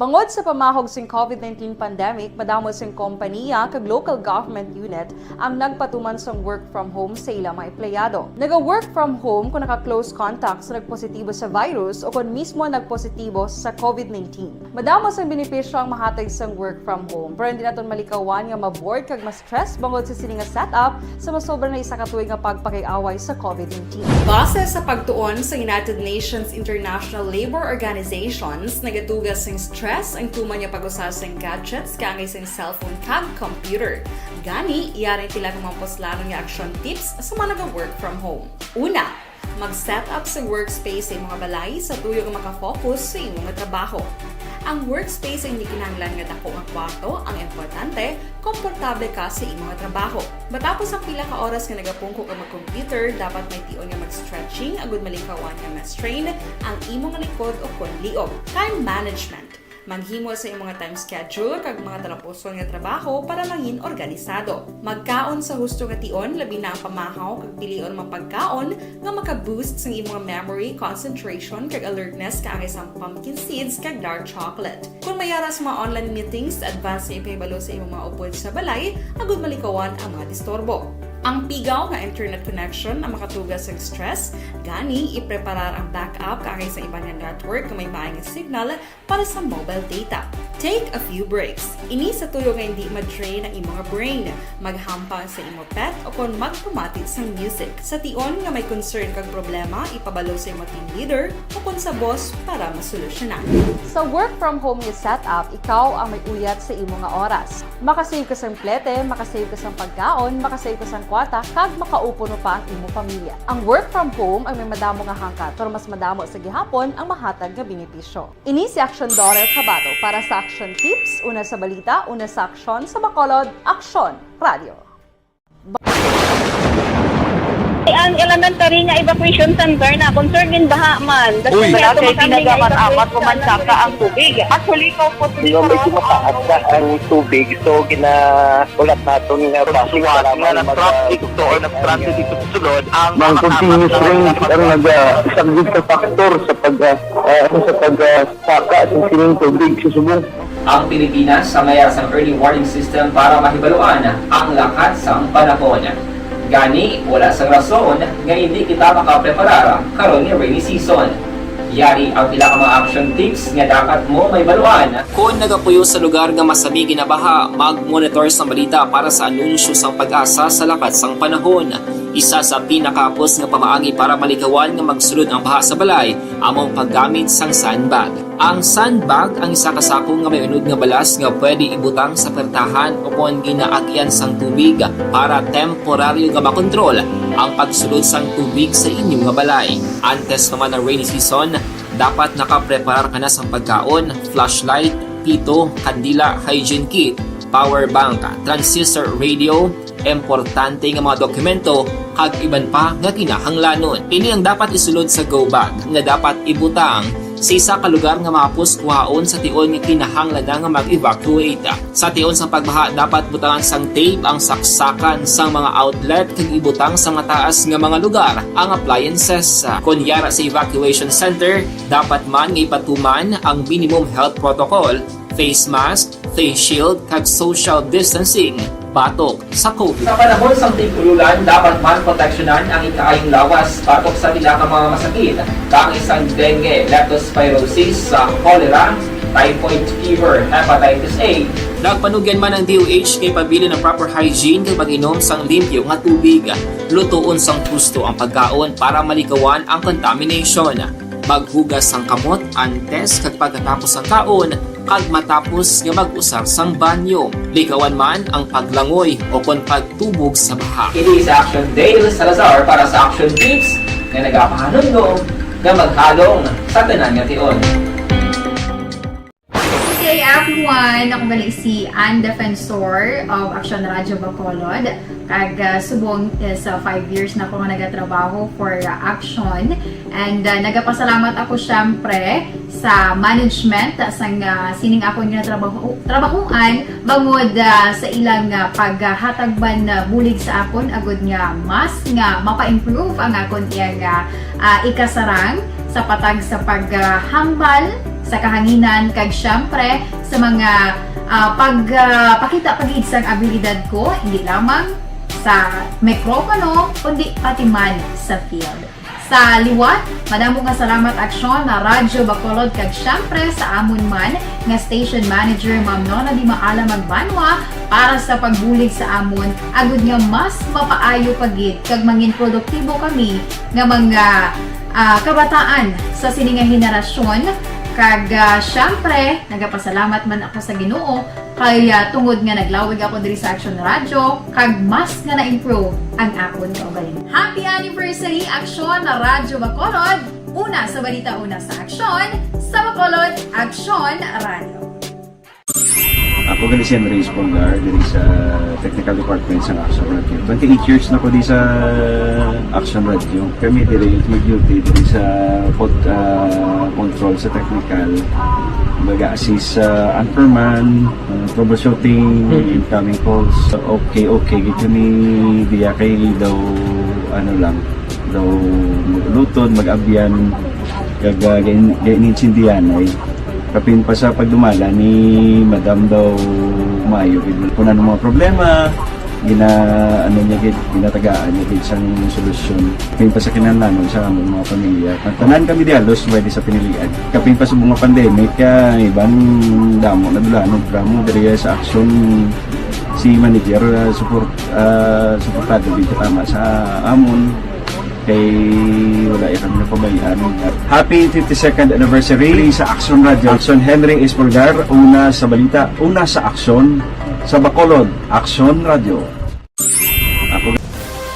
Bangod sa pamahog sing covid nineteen pandemic, madamo sing kompaniya kag local government unit ang nagpatuman sang work from home sa ila mga empleyado. Naga-work from home kung naka-close contact sa nagpositibo sa virus o kon mismo nagpositibo sa covid nineteen. Madamo sang benepisyo ang mahatag sang work from home, pero hindi naton malikawan nga ma-bored kag ma-stress bangod sa sini nga setup sa masobra na isa ka tuig nga pagpakig-away sa covid nineteen. Base sa pagtuon sa United Nations International Labour Organizations, nagatuga sing stress ang tuman nga pag-usar sang gadgets kaangay sang cellphone kag computer. Gani, yari ang pila ka mga puslanon nga action tips sa mga naga-work from home. Una, mag-set up sa workspace sa imong balay sa tuyo nga makafocus sa imong trabaho. Ang workspace ay hindi kinahanglan nga dako nga kwarto ang importante, komportable ka sa imo nga trabaho. Matapos ang pila ka oras nga nagapungko ka mag-computer, dapat may tion nga mag-stretching agud malikawan nga ma-strain ang imo nga likod o kon liog. Time management. Maghimo sa imo nga time schedule kag mga talapuson nga trabaho para mangin organisado. Magkaon sa husto nga tion, labi na ang pamahaw kag pilion mga pagkaon nga maka-boost sang imo nga memory, concentration, kag alertness kaangay sang pumpkin seeds kag dark chocolate. Kon may ara sa mga online meetings, advance nga ipahibalo sa imong mga upod sa balay agud malikawan ang mga disturbo. Ang pigaw nga internet connection ang makatuga sang stress, gani ipreparar ang backup kaangay sa iban nga network nga may maayo nga signal para sa mobile data. Take a few breaks. Ini sa tuyo nga hindi ma-drain ang imo nga brain. Maghampang sa imo pet o kon magpamati sang music. Sa tion nga may concern kag problema, ipabalo sa imo team leader o kon sa boss para masolusyonan. Sa work from home nga setup, ikaw ang may uyat sa imo nga oras. Makasave ka sang plete, makasave ka sang pagkaon, makasave ka sang kwarta, kag makaupuno pa ang imo pamilya. Ang work from home ang may madamo nga hangkat, pero mas madamo sa gihapon ang mahatag nga benepisyo. Ini si Action Daughter Kabato para sa Action Tips, una sa balita, una sa aksyon, sa Bacolod, Aksyon Radio. Ang elementary nga evacuation center na concern gin baha man. Uy. Wala kay tinaga man amat ko man saka ang tubig. Actually, ko po. Di ba, medyo mataas na ang tubig, so ginahulat naton nga flash flood nga nag-transit to or nag-transit dito sa sulod ang mga continuous rain ang nag-, ah, isa gid ka factor sa pag, ah, ah, ano, sa pag, ah, saka sa sining tubig sa subong. Ang Pilipinas samaya sang early warning system para mahibaluan ang lakat sang panahon. Gani, wala sang rason nga hindi kita makapreparar karon nga rainy season. Yari ang pila ka mga action tips nga dapat mo mahibaluan. Kon nagapuyo sa lugar nga masami ginabaha, mag-monitor sang balita para sa anunsyo sang PAGASA sa lakat sang panahon. Isa sa pinakahapos nga pamaagi para malikawan nga magsulod ang baha sa balay amo ang paggamit sang sandbag. Ang sandbag ang isa ka sako nga may unod nga balas nga pwede ibutang sa pertahan o kon ginaagyan sang tubig para temporaryo nga makontrol ang pagsulod sang tubig sa inyo nga balay. Antes pa man ang rainy season, dapat nakapreparar ka na sang pagkaon, flashlight, pito, kandila, hygiene kit, power bank, transistor radio, importante nga mga dokumento, kag iban pa nga kinahanglanon. Ini ang dapat isulod sa go bag nga dapat ibutang sa isa ka lugar nga mahapos kuhaon sa tion nga kinahanglan na nga mag-evacuate. Sa tion sang pagbaha, dapat butangan sang tape ang saksakan sang mga outlet kag ibutang sa mataas nga mga lugar ang appliances. Kon yara sa evacuation center, dapat man nga ipatuman ang minimum health protocol, face mask, face shield, kag social distancing batok sa COVID. Sa panahon sang tig-ululan, dapat man proteksyonan ang ikaayong lawas batok sa pila ka mga masakit, kaangay sang dengue, leptospirosis, sa cholera, typhoid fever, hepatitis A. Nagpanugyan man ang D O H nga ipabilin ang proper hygiene kag pag-inom sang limpyo nga tubig. Lutoon sang husto ang pagkaon para malikawan ang contamination. Maghugas sang kamot antes kag pagkatapos sang kaon, kag matapos nga mag-usar sang banyo. Likawan man ang paglangoy o kon pagtubog sa baha. Ini si Action Dale Salazar para sa Action Tips nga nagapahanumdom nga maghalong sa tanan nga tion. Good day, everyone! Ako gali si Ann Defensor of Action Radio Bacolod. Kag, ah, subong is, ah, five years na ako nga nagatrabaho for, ah, Action. And, ah, nagapasalamat ako, syempre, sa management, ah, sang, ah, sining akon nga trabaho, trabahoan, bangod, ah, sa ilang, ah, paghatag man, ah, bulig sa akon, agud nga mas nga mapa-improve ang akon iyang, ah, ah, ikasarang sa patag sa paghambal sa kahanginan, kag syempre sa mga, ah, pag, ah, pakita pa gid sang abilidad ko, hindi lamang sa mikropono, kundi pati man sa field. Sa liwat, madamo nga salamat, Aksyon, na Radyo Bacolod, kag syempre sa amon man nga station manager, Ma'am Nona Di Maala Magbanwa, para sa pagbulig sa amon, agud nga mas mapaayo pa gid kag mangin produktibo kami nga mga, ah, kabataan sa sini nga henerasyon, Kag, ah, syempre, nagapasalamat man ako sa Ginoo kay, ah, tungod nga naglawig ako diri sa Action Radio, kag mas nga na-improve ang akon kaugalingon. Happy anniversary, Action Radio Bacolod! Una sa balita, una sa aksyon, sa Bacolod, Action Radio. Ako gali si Henry Espolgar, diri sa technical department sa Action Radio. Twenty-eight years na ko di sa Action Radio. Kami diri mag-duty diri sa pod, ah, control sa technical. Mag-assist sa anchorman, ah, troubleshooting, incoming calls. Okay, okay, gid kami diya kay daw, ano lang, daw maglutod, mag-abyan, kag, ah, gain-, gainintindihan ay. Kapin pa sa pagdumala ni Madam daw maayo gid. Kung ano mga problema, gina, ano niya gid, ginatagaan niya gid sang solusyon. Kapin pa sa kinahanglanon sa among mga pamilya. Ang tanan kami di halos pwede sa pinilian. Kapin pa sa mga pandemic, ah, iban damo na dulanon, drama diri sa aksyon si manager, ah, support, ah, suportado gid tama sa amon. Kay wala ya kami napabayaan. Happy fifty-second anniversary sa Action Radio. Action Henry Espolgar, una sa balita, una sa aksyon, sa Bacolod, Action Radio. Ako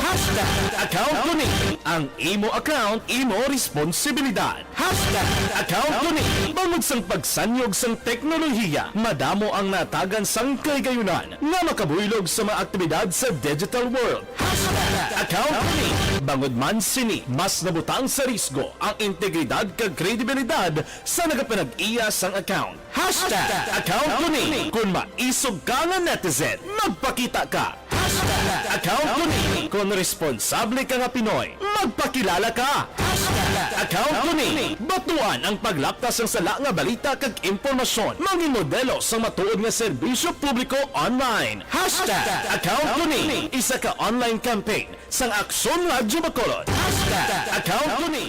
Hashtag account ko ni. Ang imo account, imo responsibilidad. Hashtag account ko ni. Bangod sang pagsanyog sang teknolohiya, madamo ang natagan sang kahigayunan nga makabuylog sa mga aktibidad sa digital world. Hashtag account ko ni. Bangod man sini, mas nabutang sa risgo ang integridad kag kredibilidad sa nagapanag-iya sang account. Hashtag account ko ni. Kon maisog ka nga netizen, magpakita ka. Hashtag account ko ni. Kon responsable ka nga Pinoy, magpakilala ka. Hashtag account ko ni. Batuan ang paglapta sang sala nga balita kag impormasyon. Mangin modelo sang matuod nga serbisyo publiko online. Hashtag account ko ni. Isa ka online campaign sang Aksyon Radyo Bacolod. Hashtag account ko ni.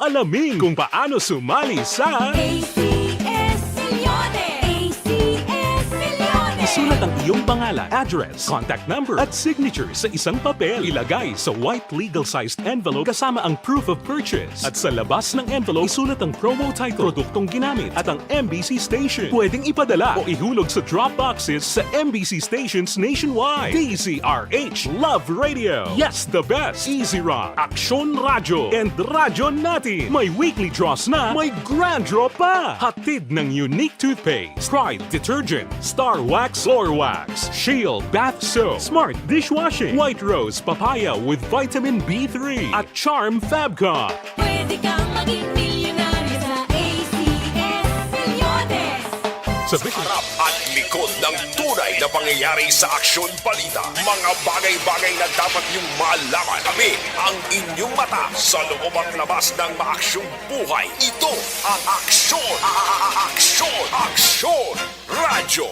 Alamin kung paano sumali sa A C S Milyones! A C S Milyones! Isulat ang iyong pangalan, address, contact number, at signature sa isang papel. Ilagay sa white legal-sized envelope kasama ang proof of purchase. At sa labas ng envelope, isulat ang promo title, produktong ginamit, at ang M B C station. Pwedeng ipadala o ihulog sa drop boxes sa M B C stations nationwide. D Z R H Love Radio. Yes, the best. Easy Run, Aksyon Radyo, and Radyo Natin. May weekly draws na, may grand draw pa. Hatid ng Unique Toothpaste, Pride Detergent, Star Wax, Floor Wax, Shield Bath Soap, Smart Dishwashing, White Rose Papaya with Vitamin B three, at Charm Fabcon. Pwede kang maging milyonaryo sa A C S Milyones! Sa Bicol. Harap at likod ng tunay na pangyayari sa aksyon balita. Mga bagay-bagay na dapat niyong malaman. Kami ang inyong mata sa loob at labas ng maaksyong buhay. Ito ang Aksyon, a-, a-, a-, Aksyon, Aksyon Radyo.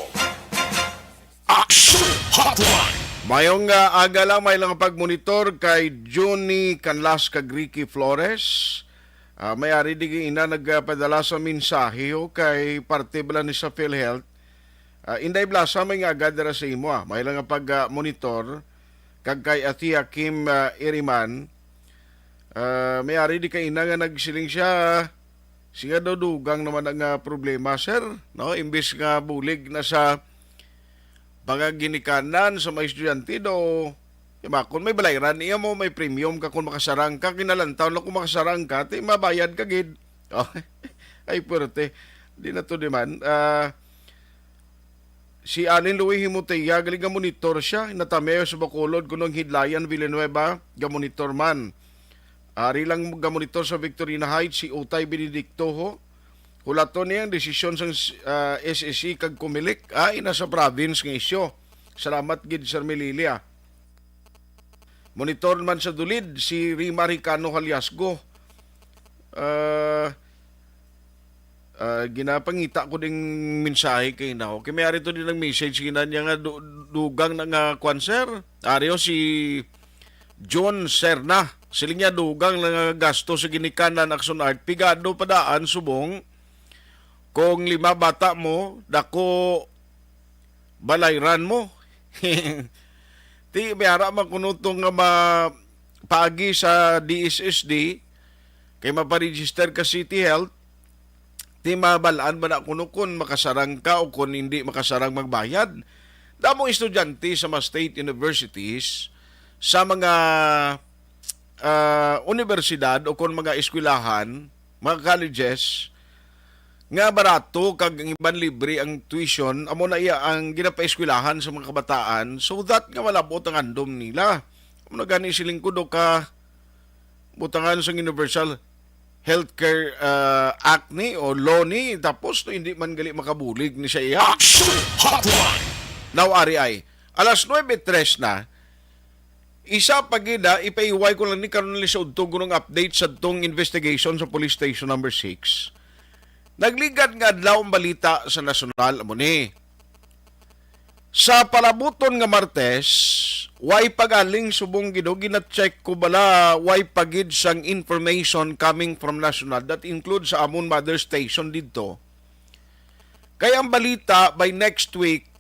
Aksyon Hotline. Mayong ah, aga lang, may lang pagmonitor kay Johnny Canlas kag Ricky Flores. Ah, may ari di ina nagpadala sa mensahe ho kay parte bala ni sa PhilHealth. Ah, Inday Blasa, may nga agad dira sa imo ah. May lang nga pag ah, monitor kag kay Athea Kim ah, Iriman. Ah, may ari di kay ina nga nagsiling siya, siya daw dugang naman ang ah, problema, sir, no? Imbis nga bulig na sa mga ginikanan sa mga estudyante do, di ba? Kung may balayran, iya mo may premium ka kung makasarang ka, kinalantaw na kung makasarang ka, ti mabayad ka gid. Oh, ay, puwerte. Di na to di man. Ah, si Allen Louis Himotea, galing nga monitor siya, natamiyo sa Bacolod, kunong Hidlayan, Villanueva, ga monitor man. Ari lang ga monitor sa Victorina Heights, si Utay Benedicto, ho. Hulaton niya ang desisyon sang ah, S S C kag Comelec. Ah, ina sa province nga isyu. Salamat gid, Sir Melilia. Monitor man sa Dulid, si Rima Ricano Haliasgo. Ah, ah, ginapangita ko ding mensahe kay na. Okay, may ari to din ang message gina niya nga du- dugang na nga kwan, sir. Ari ho si John Serna. Siling niya dugang na nga gasto sa ginikanan Action Art. Pigado pa daan subong kung lima bata mo, dako balayran mo. Ti, may ara man kuno to nga ma-, paagi sa D S S D, kay maparegister ka City Health, ti mabal-an ba na kuno kon makasarang ka o kon hindi makasarang magbayad? Damo estudyante sa mga state universities, sa mga, ah, universidad o kon mga eskwelahan, mga colleges, nga barato kag ang iban libre ang tuition, amo na iya ang ginapaeskwelahan sa mga kabataan, so that nga malabot ang handom nila. Amo na gani siling ko, do ka butangan sang Universal Healthcare, ah, Act ni o law ni, tapos no, hindi man gali makabulig ni sa iya. Action Hotline! Now, ari ay, alas nuebe tres na, isa pa gid, ah, ipaiway ko lang ni karon, ni sa udto gunong update sa tong investigation sa Police Station Number Six. Nagligad nga adlaw ang balita sa nasyonal, amo ni. Sa palabuton nga Martes, way pagaling subong gid, o, gina-check ko bala, way pa gid sang information coming from national, that includes sa amon mother station didto. Kay ang balita, by next week,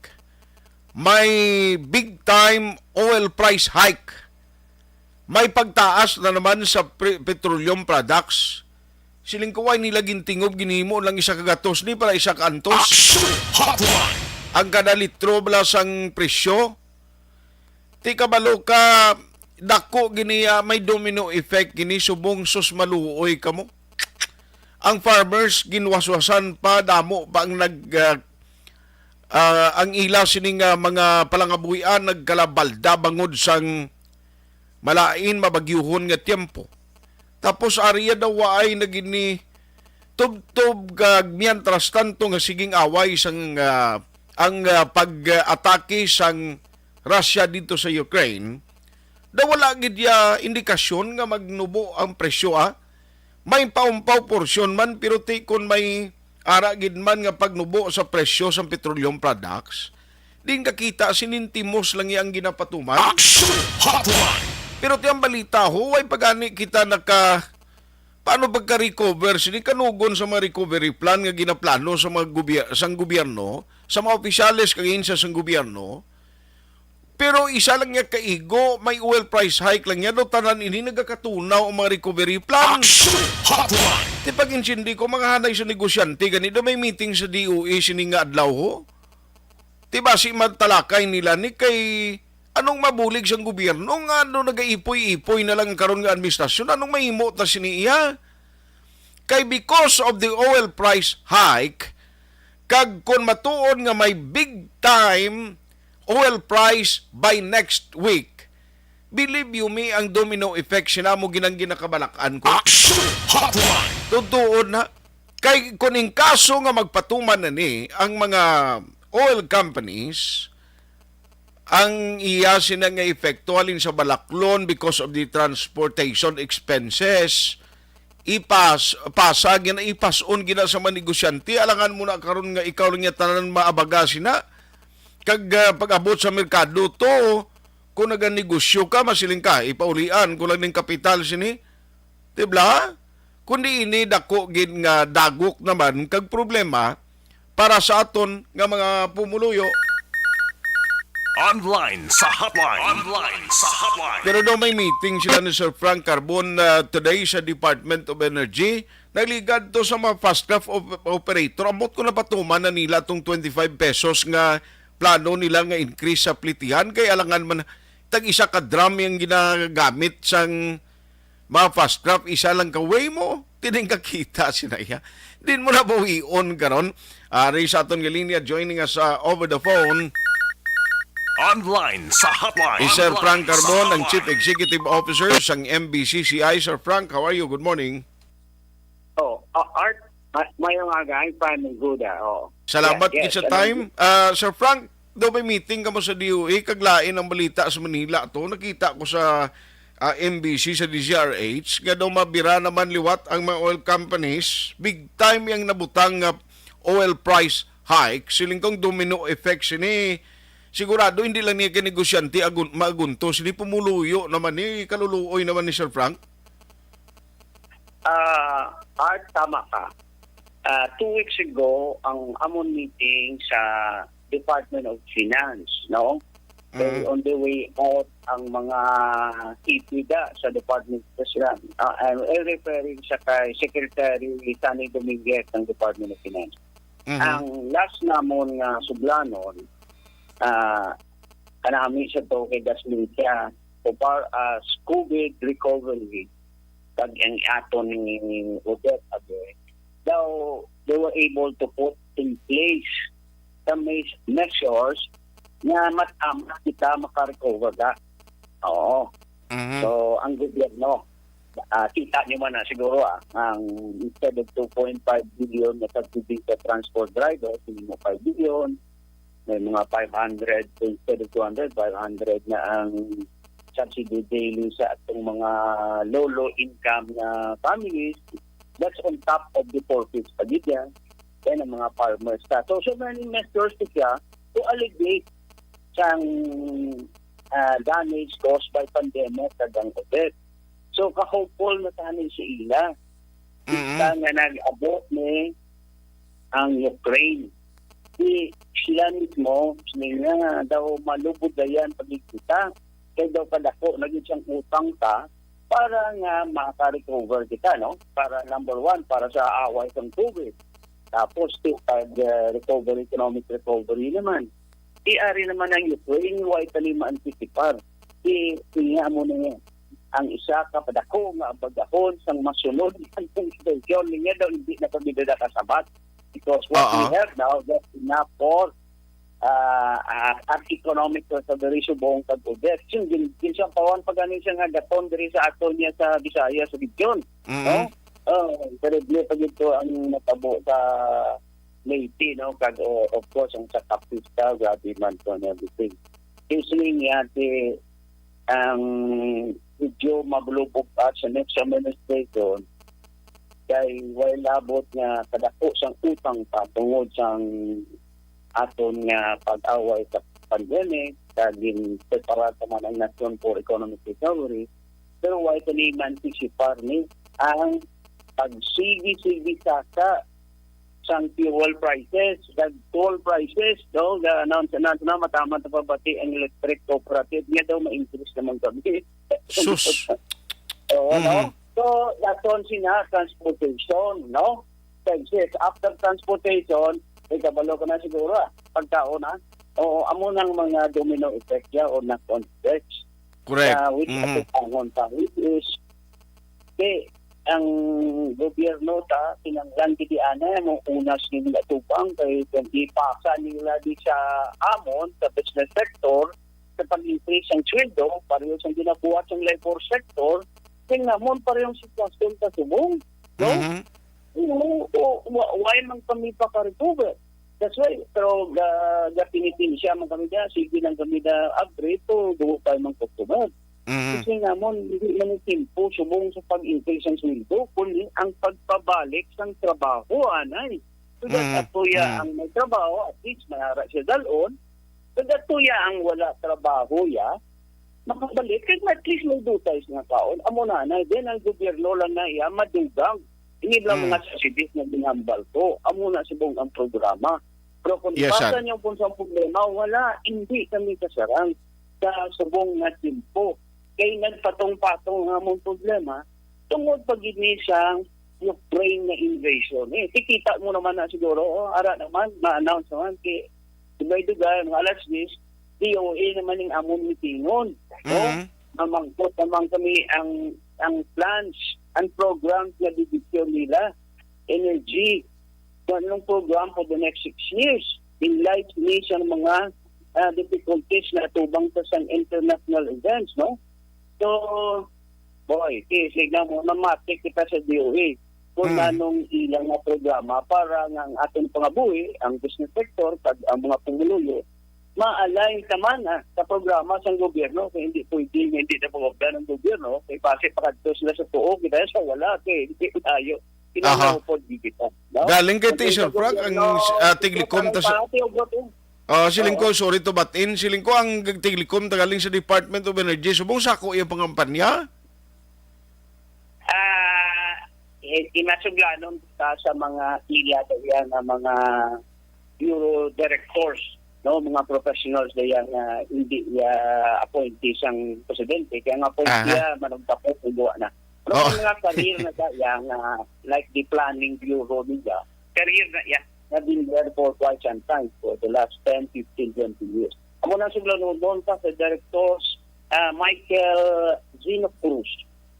may big time oil price hike. May pagtaas na naman sa pre-, petroleum products. Siling ko, way nila gintingob, ginhimo lang isa ka gatos ni para isa ka antos. Action Hotline! Ang kada litro bala sang presyo. Ti kabalo ka, dako gini, ah, may domino effect gini, subong sus maluoy kamo. Ang farmers ginwaswasan pa, damo pa ang nag, ah, ah, ang ila sining, ah, mga palangabuhian nagkalabalda bangod sang malain mabagyuhon nga tiempo. Tapos ariya daw waay na gini tubtob kag mientras tanto nga siging away sang, ah, ang, ah, pag-atake sang Russia dito sa Ukraine, daw wala gid ya indikasyon nga magnubo ang presyo, ah. May paumpaw porsyon man, pero ti kon may ara gid man nga pagnubo sa presyo sang petroleum products, din kakita sinintimos lang ya ang ginapatuman. Action Hotline! Pero ti ang balita, ho, way pagani kita naka, paano pagka-recover sini, kanugon sa mga recovery plan nga ginaplano sa mga gobyer-, sang gobyerno, sa mga opisyales kag ahensya sang gobyerno. Pero isa lang niya kaigo, may oil price hike lang niya, do tanan ini nagakatunaw ang mga recovery plan. Action Hotline! Ti pag-intindi ko, mga hanay sa negosyante, gani do may meeting sa D O E sini nga adlaw, ho. Ti basi matalakay nila ni kay anong mabulig sang gobyerno nga ano nagaipoy-ipoy na lang karon nga administrasyon? Anong mahimo ta sini iya? Kay because of the oil price hike, kag kon matuod nga may big time oil price by next week, believe you me, ang domino effect sina mo ginang ginakabalak-an ko. Action Hotline! Tutuod na. Kay kung in kaso nga magpatuman na ni ang mga oil companies, ang iya sina nga epekto halin sa balaklon because of the transportation expenses, ipas, pasa gina, ipas-on gina sa mga negosyante. Alangan mo na karon nga ikaw lang niya tanan maabaga sina. Kag, ah, pag-abot sa merkado to, kung naganegosyo ka, masiling ka, ipaulian ko lang ning kapital sini. Di ba? Kundi ini dako gid nga dagok naman kag problema para sa aton nga mga pumuluyo. Online sa hotline. Online sa hotline. Pero daw may meeting sila ni Sir Frank Carbon, ah, today sa Department of Energy. Nagligad to sa mga fast craft op-, operator. Ambot ko napatuman na nila tong twenty-five pesos nga plano nila nga increase sa plitihan. Kay alangan man, tag isa ka drum yung ginagamit sang mga fast craft, isa lang ka way mo, tining kakita sina iya. Din mo na bawion karon. Ari sa aton nga linya, joining us, uh, over the phone, online sa hotline. Si Sir Frank Carbon, ang Chief Executive Officer sang M B C C I. Sir Frank, how are you? Good morning. Oh, uh, Art, ma-, mayong aga. I'm fine and good, ah. Oh. Salamat Yeah, gid yes, sa ano time. Ah, Sir Frank, do may meeting kamo sa D O E, kag lain ang balita sa Manila to. Nakita ko sa, ah, M B C, sa D Z R H, nga daw mabira naman liwat ang mga oil companies. Big time yang nabutang nga oil price hike. Siling kong domino effect sini. Sigurado hindi lang niya kay negosyante agun-, maaguntos. Hindi pumuluyo naman ni, kaluluoy naman ni Sir Frank. Ah, Art, tama ka. Ah, two weeks ago, ang amon meeting sa Department of Finance, no? Kay on the way out ang mga ipida sa Department of Treasury. Ah, I'm referring sa kay Secretary Sonny Dominguez ng Department of Finance. Mhm. Ang last namon nga sudlanon, ah, kanami sa to kay Daslinka, so far as COVID recovery, kag ang aton ni Odette Abe, daw they were able to put in place some mes- measures nga matamat kita makarecover ka. Oo. Mhm. So, ang gobyerno, ah, kita niyo man na siguro, ah, ang instead of two point five billion na subsidy sa transport driver, sinimo five billion, may mga five hundred, instead of two hundred, five hundred na ang subsidy daily sa atong mga low, low income na families. That's on top of the four fifths pa gid yan. Then ang mga farmers ta. So, so many measures to siya to alleviate sang, ah, damage caused by pandemic kag ang COVID. So, ka-hopeful na tanan si ila. Mm-mm. Kita nga nag-abot ni ang Ukraine. Di sila mismo, sila nga daw malubod dayan pagkikita. Kay daw kadako na gid siyang utang ta para nga maka-recover kita, no? Para number one, para sa away sang COVID. Tapos, ti-, pag, ah, recovery, economic recovery naman. Di ari naman ang Ukraine, why tali ma-anticipar? Di, niya mo na ang isa ka padako nga bagahon sang masunod ang sitwasyon niya daw hindi na pabida kasabat. Because what we Oo. have now, that's enough for, ah, ah, an economic recovery subong kag Odette. Yung gin-, ginsang pawan pa gani siya nga gaton diri sa ato niya sa Visayas region. Mm-hmm. No? Oh, terrible pa gid to ang natabo sa Leyte, no? Kag, oh, of course, ang sa Kapista, grabe man to and everything. Yung siling niya, ti, ang medyo mabulubog pa sa next administration, kay way labot nga kadako sang utang pa tungod sang aton nga pag-away sa pandemic, kag ginpreparar pa man ang nasyon for economic recovery, pero way pa ni man-anticipar ni ang pagsigi-sigi saka sang fuel prices, kag toll prices, no? Ga-announce, announce na, mataman na pabati ang electric cooperative niya daw, ma-increase naman kami. Sus. Oo, no? Mhm. So, lason sina transportation, no? Taxes. After transportation, may kabalo ka na siguro, ah, pagkaon, ah. Oo, amo nang mga domino effect ya o knock-on effects. Correct. Ah, which Mhm. atubangon pa, which is, kay ang gobyerno ta, kinahanglan gid ana mo unas nila tubang kay kung ipasa nila di sa amon, sa business sector, sa pag-increase sang sweldo, pareho sang ginabuhat sang labor sector, tingnan mo, parehong sitwasyon sa subong, no? Mhm. Oo, o, wa-, why man kami paka-recover? That's why, pero ga-, ga-penitensya man kami dyan, sige lang kami na upgrade to, dugo pa man customer. Mhm. Kasi namon, hindi man yung tempo, subong sa pag-increase sang sweldo, kundi ang pagpabalik sang trabaho, anay. So that Mhm. atuya Mhm. ang may trabaho, at least, mayara siya dalon. So that atuya ang wala trabaho, ya, makabalik. Kaya at least may dutay nga kaon. Amo na, na, then ang gobyerno lang na iya, madugang. Hindi lang Mhm. mga subsidies na ginambal ko. Amo na subong ang programa. Pero kung Yes, ipasa sir. niyo kung sa problema, wala, hindi kami kasarang sa subong nga tempo. Kay nagpatong-patong ang among problema, tungod pa gid ni sa Ukraine nga invasion. Eh, kikita mo naman na siguro, oh, ara naman, ma-announce naman, kay dugay-dugay, mga alas diyes, D O A naman yung amon meetingon. No? Mhm. Mamangkot naman kami ang, ang plans, ang programs nga didisyon nila, energy, kung anong program for the next six years, in light ni sa mga, ah, difficulties na atubang sa sang international events, no? So, boy, sige na mo, mamatik kita sa D O A kung Mm. anong ilang nga programa para nga ang ating pangabuhi, ang business sector, pag ang mga pumuluyo, ma-align ka man, ah, sa programa sa gobyerno. Kaya hindi pwede nga hindi na pagwagdan ng gobyerno. Kaya base pa kadto sila sa tuo, kita sa wala. Kaya hindi tayo. Aha. Kinahanglan pod di kita, no? Galing kay Kasi Teacher sa Frank, ang, gobyerno, ah, Teacher Tiglikom Frank, tas parang tiyogot, eh. Ah, siling Oo. ko, sorry to batin, siling ko ang Tiglikom ta galing sa Department of Energy. Subong sako iyang pangampanya? Ah, eh, kinasuglanon ta sa mga ila ta iya nga mga bureau directors. no, mga professionals na yan nga hindi ya appointee sang presidente, kaya nga appointee Aha. ya, manugtapos, ang duwa na. Ano Oo. ang mga career na sa yang, ah, like the planning bureau nila? Career na, yeah. Na been there for quite some time, for the last ten, fifteen, twenty years. Amo na sila noon pa sa Director, ah, Michael Zeno Cruz,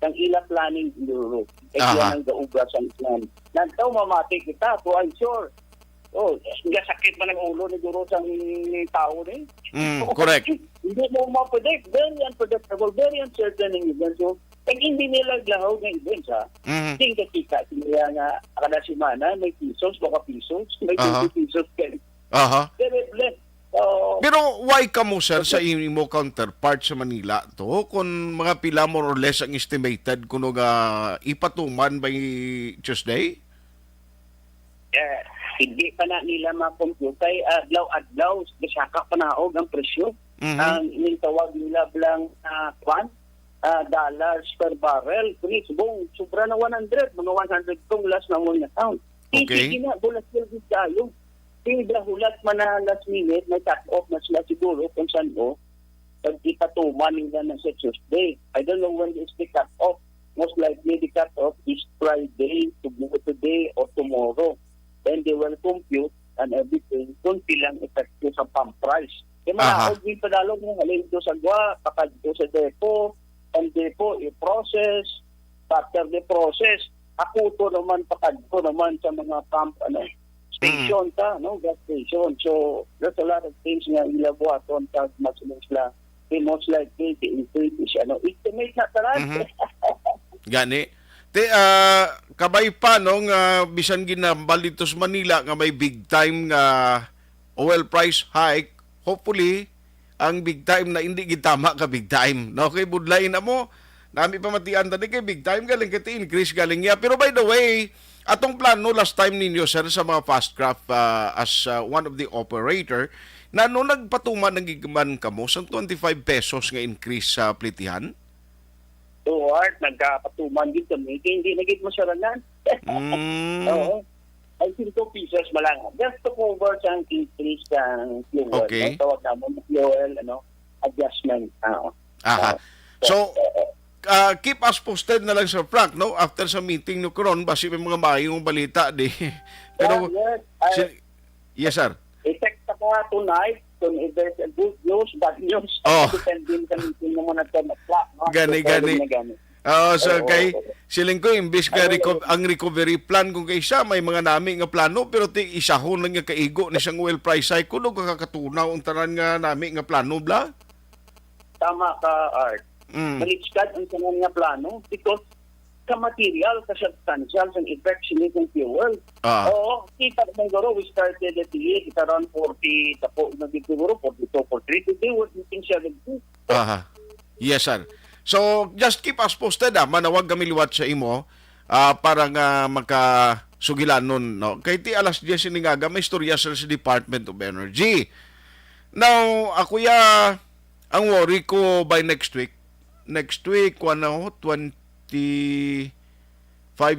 kang ila planning bureau. Kay Aha. Siya nang gauga sa plan. Nagtaw mamati kita, to, I'm sure. Oh, gasakit man ang ulo ni guro sang tao ni. Mm, correct. Hindi mo ma-predict. Very unpredictable, very uncertain ang event. So, pag hindi nila glahaw ng events, ha, Mhm. hindi ka kita sila nga kada semana may pesos, baka pesos, may Aha. twenty pesos ka. Aha. Terrible. So, Pero why kamo, sir, sa imo counterpart sa Manila to? Kung mga pila more or less ang estimated kuno nga ipatuman by Tuesday? Eh, hindi pa na nila ma-compute kay adlaw-adlaw, gasaka panaog ang presyo. Mhm. Ang ining tawag nila blang, ah, kwan, ah, dollars per barrel. Kuni subong, sobra na one hundred, mga one hundred tong last na mo account. Okay. Sige na, volatile gid kayo. Sige, hulat man na last minute, may cut off na sila siguro kung saan, oh. Pag ipatuman nila na sa Tuesday. I don't know when is the cut off. Most likely, the cut off is Friday, to-, today or tomorrow. Then they will compute and everything kung pilang epekto sa pump price. Kaya Aha. manaog yung Tagalog mo, halin to sa gwa, pakadto sa depo, ang depo, i-process, after the process, ako to naman, pakadto naman sa mga pump, ano, station Mm. ta, no, gas station. So, there's a lot of things nga ila buhaton pag mas sila. Then most likely, the increase is, ano, estimate na tanan. Mhm. Gani. Te, ah, kabay pa, no, nga bisan ginambal dito sa Manila nga may big time nga oil price hike, hopefully, ang big time na hindi gitama ka big time. No? Kay budlay na mo, nami pamatian tani kay big time galing kay increase galing niya. Pero by the way, atong plano last time ninyo, sir, sa mga fast craft, ah, as, ah, one of the operator, na no nagpatuman ng gigaman kamo sang twenty-five pesos nga increase sa plitihan? Lord, nagkapatuman gid kami, kay hindi na gid masaranan. Mm. Oo. Ay, five pesos man lang. Just to cover sa increase sa fuel. Okay. No? Tawag naman fuel, ano, adjustment. Oo. Aha. Oo. So, So, oo. ah, keep us posted na lang, Sir Frank, no? After sa meeting no karon, basi may mga mayong balita di. Pero, Oh, yes. Ay, si-, yes, sir. I-text ako nga tonight kung if there's a good news, bad news. Oh. Depende sa meeting mo na ito, matla, no? Gani, Recording gani. na gani. Oo, so Oo, kay oo. siling ko, imbis nga Ano reco-, yun? ang recovery plan kung kay siya, may mga nami nga plano, pero ti isahon lang nga kaigo ni sang oil price cycle, o kakatunaw ang tanan nga nami nga plano, bla? Tama ka, Art. Mm. Maliskad ang tanan nga plano because ka material, ka substantial sang effect sini kung fuel. Ah. Oo, kita man guro, we started at the year, kita around forty, tapo na di siguro, forty-two, forty-three, today we're meeting seventy. Aha. Yes, sir. So, just keep us posted, ah. Manawag kami liwat sa imo, ah, para nga makasugilanon, no? Kay ti alas diyes ini nga aga, may istorya, sir, sa Department of Energy. Now, ako ya, ang worry ko by next week. Next week, ano, twenty-five,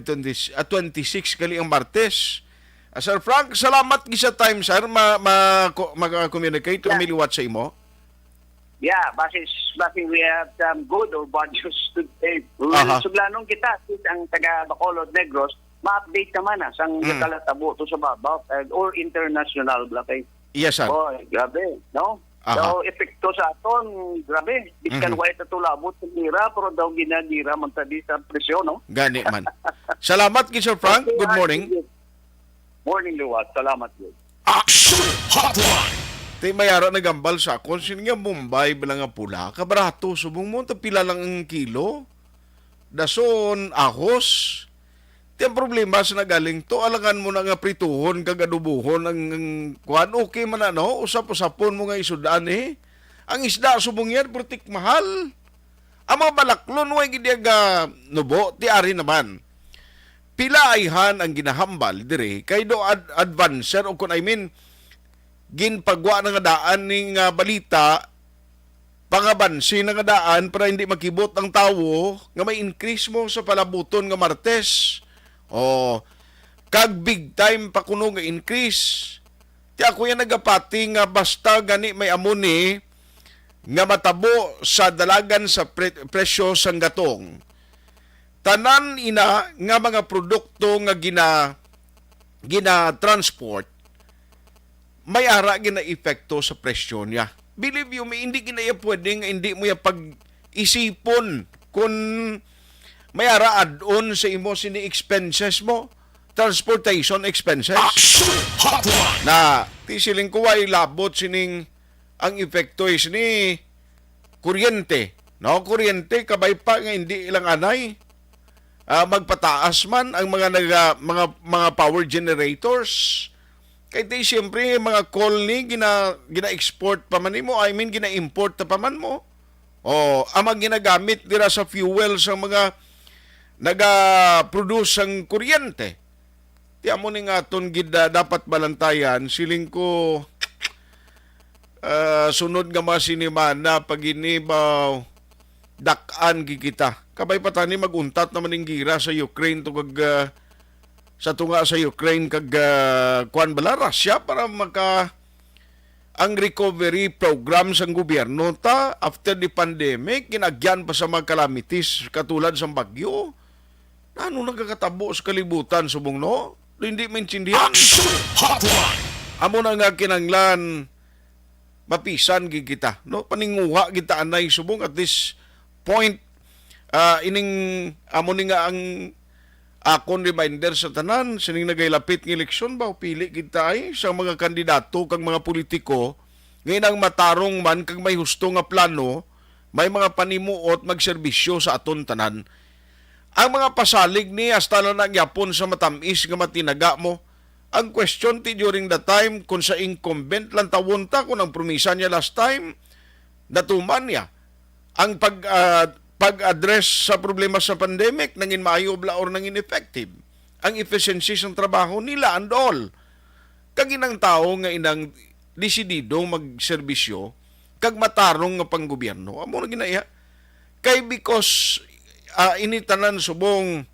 twenty, ah, twenty-six gali ang Martes. Ah, Sir Frank, salamat gid sa time, sir. Ma-, ma-, ko-, mag-communicate Yeah. kami liwat sa imo. Yeah, basi, basi we have some good or bad news today. We will Aha. suglanon kita, sis, ang taga Bacolod, Negros, ma-update naman, ah, sang Mm. nakalatabo to sa babaw, eh, or international, bla kay. Yes, sir. Boy, grabe, no? Aha. So, epekto sa aton, grabe. Bisan Mhm. wa ito labot sa gira, pero daw ginagira man ta di sa presyo, no? Gani man. Salamat gid, Sir Frank. Okay, Good morning. Art, sige. Morning, Liwat. Salamat, good. Action Hotline. Ti may ara nagambal sa akon, sino nga Bombay bala nga pula? Kabarato, subong mo, ta pila lang ang kilo? Dason, ahos. Ti ang problema sa nagaling to, alangan mo na nga prituhon kag adobohon ang, ang kuan, okay man na, no? Usap-usapon mo nga isud-an, eh. Ang isda, subong yan, putik mahal. Ang mga balaklon, way gid nga nubo, ti ari naman. Pila ayhan ang ginahambal diri kay do ad-, advancer o kun, I mean, ginpagwa na nga daan ning, ah, balita, pangabansi na nga daan para hindi makibot ang tawo nga may increase mo sa palabuton nga Martes. O, kag big time pa kuno nga increase. Ti ako yan nagapati nga basta gani may amo ni nga matabo sa dalagan sa pre-, presyo sang gatong. Tanan ina nga mga produkto nga gina-, gina-transport, may ara gina-epekto sa presyo niya. Believe you me, hindi gina iya pwede nga hindi mo iya pag-isipon kung may ara add-on sa imo sini expenses mo, transportation expenses. Action Hotline! Na, ti siling ko, ay labot sining ang epekto is ni kuryente. No, kuryente, kabay pa nga hindi lang anay, ah, magpataas man ang mga naga-, mga, mga power generators. Kay ti, siyempre, mga coal ni gina-, gina-export pa man nimo, I mean, gina-import na pa man mo. O, ang mga ginagamit dira sa fuel sa mga naga-produce sang kuryente. Ti amo ni nga aton gid, ah, dapat balantayan, siling ko, ah, sunod nga mga sinimana, pag ini ba, dak-an gid kita. Kabay pa tani mag-untat naman ning gira sa Ukraine to kag, ah, sa tunga sa Ukraine kag, ah, kuwan bala, Russia para maka-, ang recovery program sang gobyerno ta after the pandemic, ginagyan pa sa mga calamities katulad sang bagyo. Ano nagakatabo sa kalibutan, subong, no? Hindi maintindihan. Action Hotline! Amo na nga kinanglan, mapisan gid kita, no? Paninguha kita anay, subong, at this point, ah, ining, amo ni nga ang akon reminder sa tanan, sining nagailapit nga eleksyon ba, pili gid ta ay sa mga kandidato kag mga politiko nga inang matarong man kag may husto nga plano, may mga panimuot magserbisyo sa aton tanan. Ang mga pasalig ni hasta na nagyapon sa matamis nga matinaga mo. Ang question ti during the time kung sa incumbent lang tawon ta kung ang promisa niya last time natuman niya. Ang pag, ah, pag-address sa problema sa pandemic, nangin maayo bala or nangin effective? Ang efficiency sang trabaho nila and all. Kag inang tawo nga inang desidido magserbisyo kag matarong nga panggobyerno. Amo na ginaiha. Kay because, ah, ini tanan subong,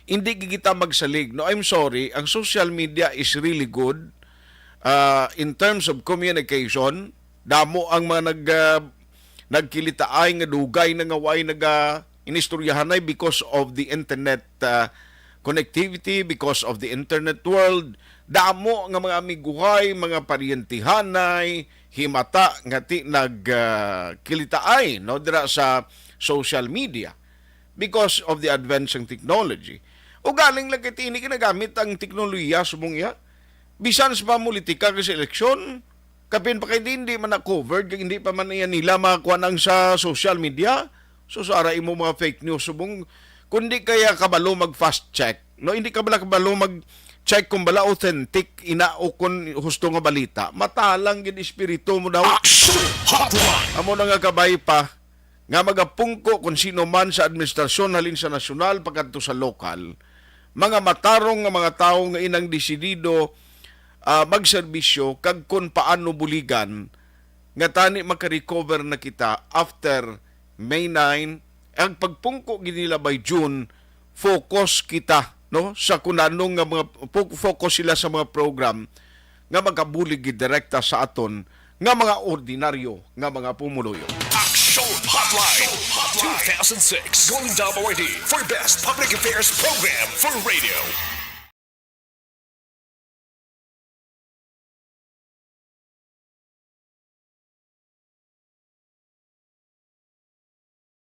hindi gid kita magsalig. No, I'm sorry, ang social media is really good, ah, in terms of communication. Damo ang mga nag-, ah, nagkilitaay nga dugay na nga way naga-inistoryahanay because of the internet, ah, connectivity, because of the internet world. Damo nga mga amiguhay, mga paryentihanay, himata nga ti nag, ah, kilitaay, no, dira sa social media because of the advance ng technology. O galing lang kay ti ini ginagamit ang teknolohiya subong iya. Bisan sa politika kag sa eleksyon, kapin pa kay di, hindi man na covered, kag hindi pa man iya nila makuha nang sa social media. So, sa ara imo mga fake news, subong, kung di kaya kabalo mag-fast check, no? Hindi ka bala kabalo mag-check kung bala authentic ina o kung husto nga balita. Matalang gid espiritu mo daw. Action Hotline! Amo na nga kabay pa nga magapungko kung sino man sa administrasyon halin sa nasyonal pagkadto sa lokal, mga matarong nga mga tawo nga inang desidido, ah, magserbisyo kag kon paano buligan nga tani makarecover na kita after May nine. Ang pagpungko gid nila by June, focus kita, no, sa kunanong nga mga fo-, focus sila sa mga program nga makabulig gid direkta sa aton nga mga ordinaryo nga mga pumuluyo. Action Hotline two thousand six Golden Dome Awardee for Best Public Affairs Program for Radio.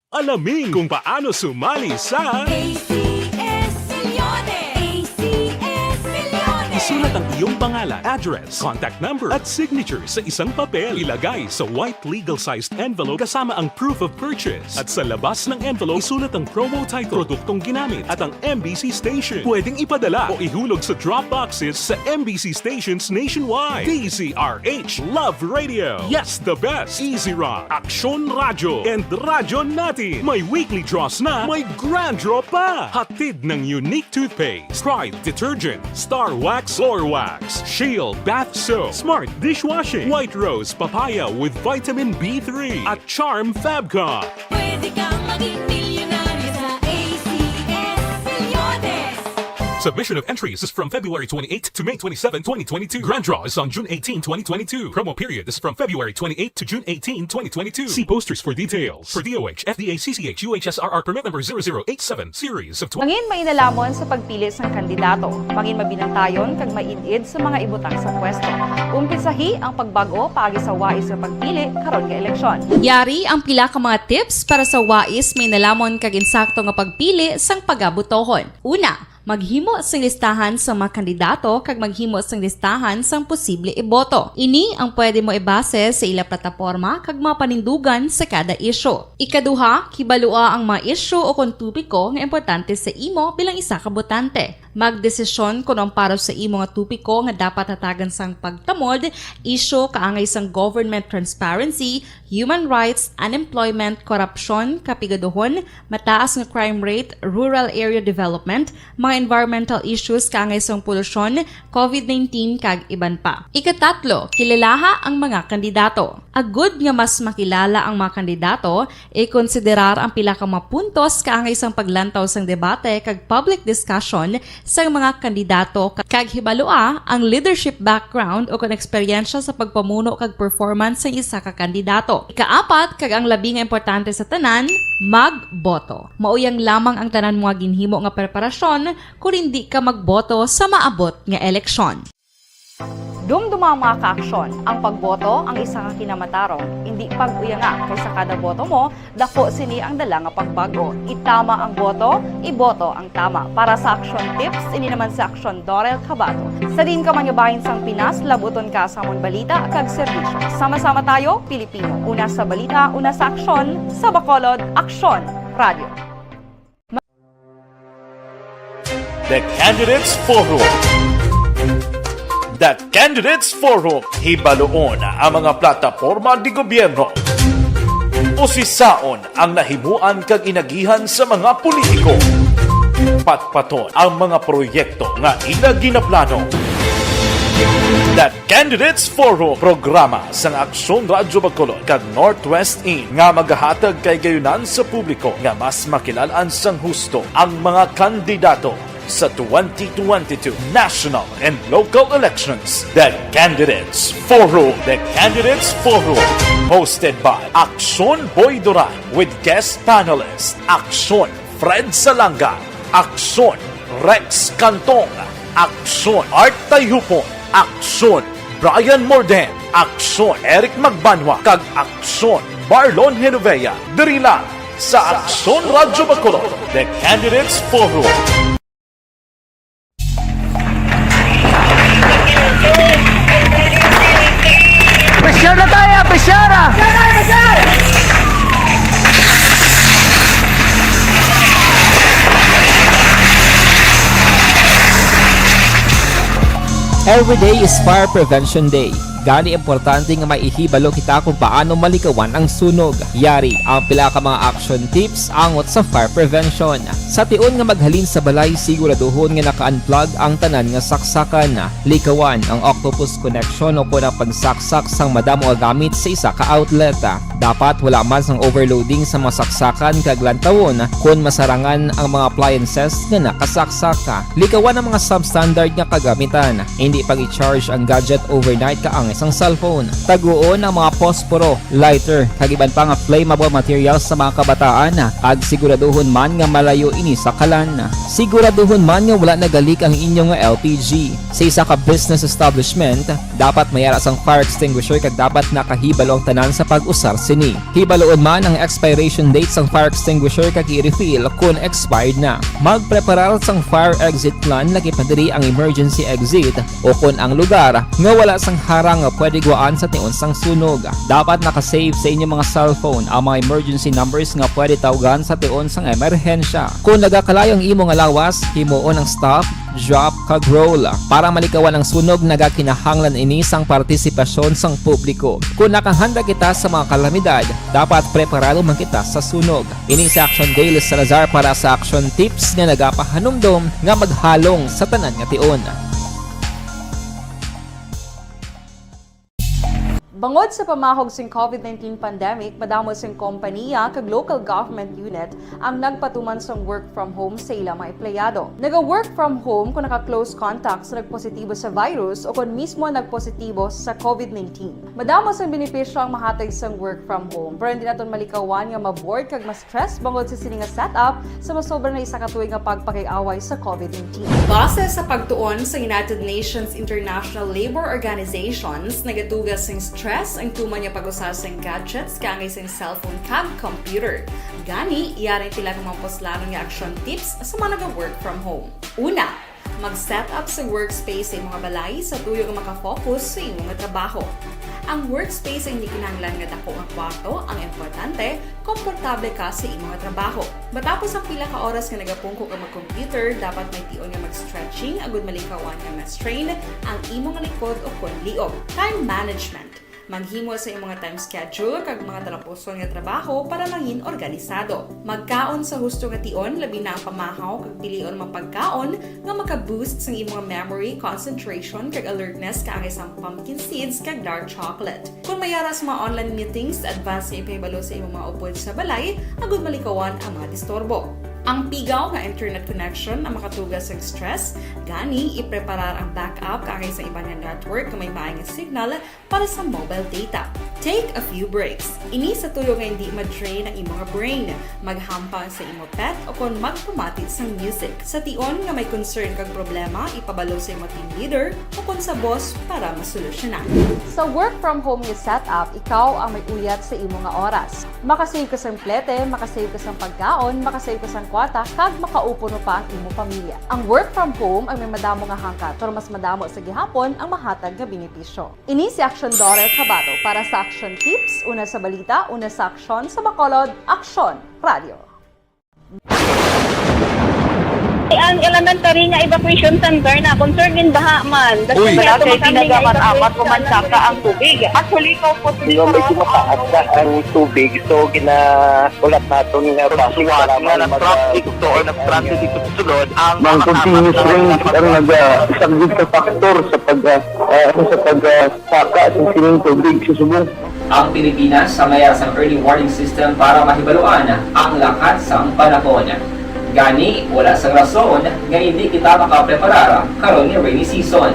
Alamin kung paano sumali sa A C S Millones. A C S Millones. Isulat ang iyong pangalan, address, contact number, at signature sa isang papel. Ilagay sa white legal-sized envelope kasama ang proof of purchase. At sa labas ng envelope, isulat ang promo title, produktong ginamit, at ang M B C station. Pwedeng ipadala o ihulog sa drop boxes sa M B C stations nationwide. D Z R H Love Radio. Yes, the best. Easy Rock, Aksyon Radyo, and Radyo Natin. May weekly draws na, may grand draw pa. Hatid ng Unique Toothpaste, Pride Detergent, Star Wax Floor Wax, Shield Bath Soap, Smart Dishwashing, White Rose Papaya with Vitamin B three, at Charm Fabcon. Pwede kang maging milyonaryo sa A C S Millones. Submission of entries is from February twenty-eighth to May twenty-seven, twenty twenty-two. Grand draw is on June eighteenth, twenty twenty-two. Promo period is from February twenty-eighth to June eighteenth, twenty twenty-two. See posters for details. For D O H, F D A, C C H, U H S R R permit number zero zero eight seven, series of twenty. Mangin mainalhamon sa pagpili sang kandidato. Mangin mabinantayon kag maid-id sa mga ibutang sa pwesto. Umpisahi ang pagbag-o paagi sa wais nga pagpili karon nga eleksyon. Yari ang pila ka mga tips para sa wais, mainalhamon kag insakto nga pagpili sang pagabotohon. Una, maghimo sing listahan sa mga kandidato kag maghimo sing listahan sang posible iboto. Ini ang pwede mo ibase sa ila plataporma kag mga panindugan sa kada isyu. Ikaduha, kibalua ang mga isyu o kon topiko nga importante sa imo bilang isa ka botante. Magdesisyon kon ang para sa imo nga topiko nga dapat hatagan sang pagtamod, isyu kaangay sang government transparency, human rights, unemployment, korupsyon, kapigaduhon, mataas nga crime rate, rural area development, mga environmental issues kaangay sang polusyon, covid nineteen, kag iban pa. Ikatatlo, kilalaha ang mga kandidato. Agud nga mas makilala ang mga kandidato, ikonsiderar ang pila ka mga puntos kaangay sang paglantaw sang debate kag public discussion sang mga kandidato, kag hibalua ang leadership background o kon eksperyensya sa pagpamuno kag performance sang isa ka kandidato. Ikaapat, kag ang labi nga importante sa tanan, magboto. Mauyang lamang ang tanan mo nga ginhimo nga preparasyon kon indi ka magboto sa maabot nga eleksyon. Dumduma ang mga kaaksyon. Ang pagboto ang isa ka kinamatarong. Indi pag-uyanga, kay sa kada boto mo, dako sini ang dala nga pagbago. Itama ang boto, iboto ang tama. Para sa Aksyon Tips, ini naman si Aksyon Dorel Cabato. Sa diin ka man nga bahin sang Pinas, labuton ka sa amon balita kag serbisyo. Sama-sama tayo, Pilipino. Una sa balita, una sa aksyon, sa Bacolod, Aksyon Radio. The Candidates Forum. The Candidates Forum, hibaluon ang mga plataporma de gobyerno. Usisaon ang nahimuan kag inagihan sa mga politiko. Patpaton ang mga proyekto nga ila ginaplano. The Candidates Forum, programa sang Aksyon Radyo Bacolod kag Northwest In nga magahatag kahigayonan sa publiko nga mas makilalaan sang husto ang mga kandidato sa twenty twenty-two national and local elections. The Candidates Forum. The Candidates Forum, hosted by Aksyon Boy Duran with guest panelist Aksyon Fred Salanga, Aksyon Rex Cantong, Aksyon Art Tayupon, Aksyon Brian Morden, Aksyon Eric Magbanwa, kag Aksyon Marlon Genovea, diri lang sa Aksyon Radyo Bacolod, The Candidates Forum. Pressure na tayo, pressure! Every day is Fire Prevention Day. Gani, importante nga may ihibalo kita kung paano malikawan ang sunog. Yari ang pila ka mga action tips angot sa fire prevention. Sa tion nga maghalin sa balay, siguraduhon nga naka-unplug ang tanan nga saksakan. Likawan ang octopus connection o kon ang pagsaksak sang madamo nga gamit sa isa ka outlet. Dapat wala man sang overloading sa mga saksakan kag lantawon kon masarangan ang mga appliances nga nakasaksak. Likawan ang mga substandard nga kagamitan. Indi pag-i-charge ang gadget overnight kaangay sang cellphone. Taguon ang mga posporo, lighter, kag iban pa nga flammable materials sa mga kabataan, kag siguraduhon man nga malayo ini sa kalan. Siguraduhon man nga wala nagalik ang inyo nga L P G. Sa isa ka business establishment, dapat may ara sang fire extinguisher kag dapat nakahibalo ang tanan sa pag-usar sini. Hibaluon man ang expiration date sang fire extinguisher kag i-refill kon expired na. Magpreparar sang fire exit plan, lakip na diri ang emergency exit o kon ang lugar nga wala sang harang nga pwede guwaan sa tion sang sunog. Dapat naka-save sa inyo mga cellphone ang mga emergency numbers nga pwede tawgan sa tion sang emerhensya. Kon nagakalayo ang imo nga lawas, himuon ang stop, drop, kag roll. Para malikawan ang sunog, nagakinahanglan ini sang partisipasyon sang publiko. Kon nakahanda kita sa mga kalamidad, dapat preparado man kita sa sunog. Ini si Action Gail Salazar para sa Action Tips nga nagapahanumdom nga maghalong sa tanan nga tion. Bangod sa pamahog sing COVID nineteen pandemic, madamo sing kompaniya kag local government unit ang nagpatuman sang work from home sa ila mga empleyado. Naga-work from home kung naka-close contact sa nagpositibo sa virus o kon mismo nagpositibo sa COVID nineteen. Madamo sang benepisyo ang mahatag sang work from home, pero hindi naton malikawan nga ma-bored kag ma-stress bangod sa sini nga setup sa masobra na isa ka tuig nga pagpakig-away sa COVID nineteen. Base sa pagtuon sa United Nations International Labour Organizations, nagatuga sing stress ang tuman nga pag-usa sing gadgets kaangay sing cellphone kag computer. Gani, yari ang pila ka mga puslanon nga action tips sa mga naga-work from home. Una, mag-set up sa workspace sa imo nga balay sa tuyo nga makafocus sa imo nga trabaho. Ang workspace ay hindi kinahanglan nga dako nga kwarto. Ang importante, komportable ka sa imo nga trabaho. Matapos ang pila ka oras nga nagapungko ka mag-computer, dapat may tion nga mag-stretching agud malikawan nga ma-strain ang imo nga likod o kon liog. Time management. Maghimo sa imo nga time schedule kag mga talapuson nga trabaho para mangin organisado. Magkaon sa husto nga tion, labi na ang pamahaw kag pilion mga pagkaon nga maka-boost sang imo nga memory, concentration, kag alertness kaangay sang pumpkin seeds kag dark chocolate. Kon may ara sa mga online meetings, advance nga ipahibalo sa imo mga upod sa balay agud malikawan ang mga disturbo. Ang pigaw nga internet connection ang makatuga sa stress, gani ipreparar ang backup kaangay sa iban nga network nga may maay nga signal para sa mobile data. Take a few breaks. Ini sa tuyo nga hindi ma-drain ang imo nga brain. Maghampang sa imo pet o kon magpamati sang music. Sa tion nga may concern kag problema, ipabalo sa imo team leader o kon sa boss para masolusyonan. Sa work from home nga setup, ikaw ang may uyat sa imo nga oras. Makasave ka sang plete, makasave ka sang pagkaon, makasave ka sang kwarta, kag makaupuno pa ang imo pamilya. Ang work from home ang may madamo nga hangkat, pero mas madamo sa gihapon ang mahatag nga benepisyo. Ini si Aksyon Dorel Cabato para sa Aksyon Tips, una sa balita, una sa aksyon, sa Bacolod, Aksyon Radio. Ang elementary nga evacuation center na concern gin baha man. Uy, wala kay tinaga man amat ko man saka ang tubig. Actually, ko po. Medyo mataas na ang tubig, so ginaulat naton nga basi nga nag-traffic to or nag-transit dito sa sulod ang mga continuous rains ang nag-, ah, isang big factor sa pag, ah, ah, sa pag, ah, saka sa sining tubig sa subong. Ang Pilipinas sa mayara sang early warning system para mahibaluan ang lakat sang panahon. Gani, wala sang rason nga hindi kita makapreparar karon nga rainy season.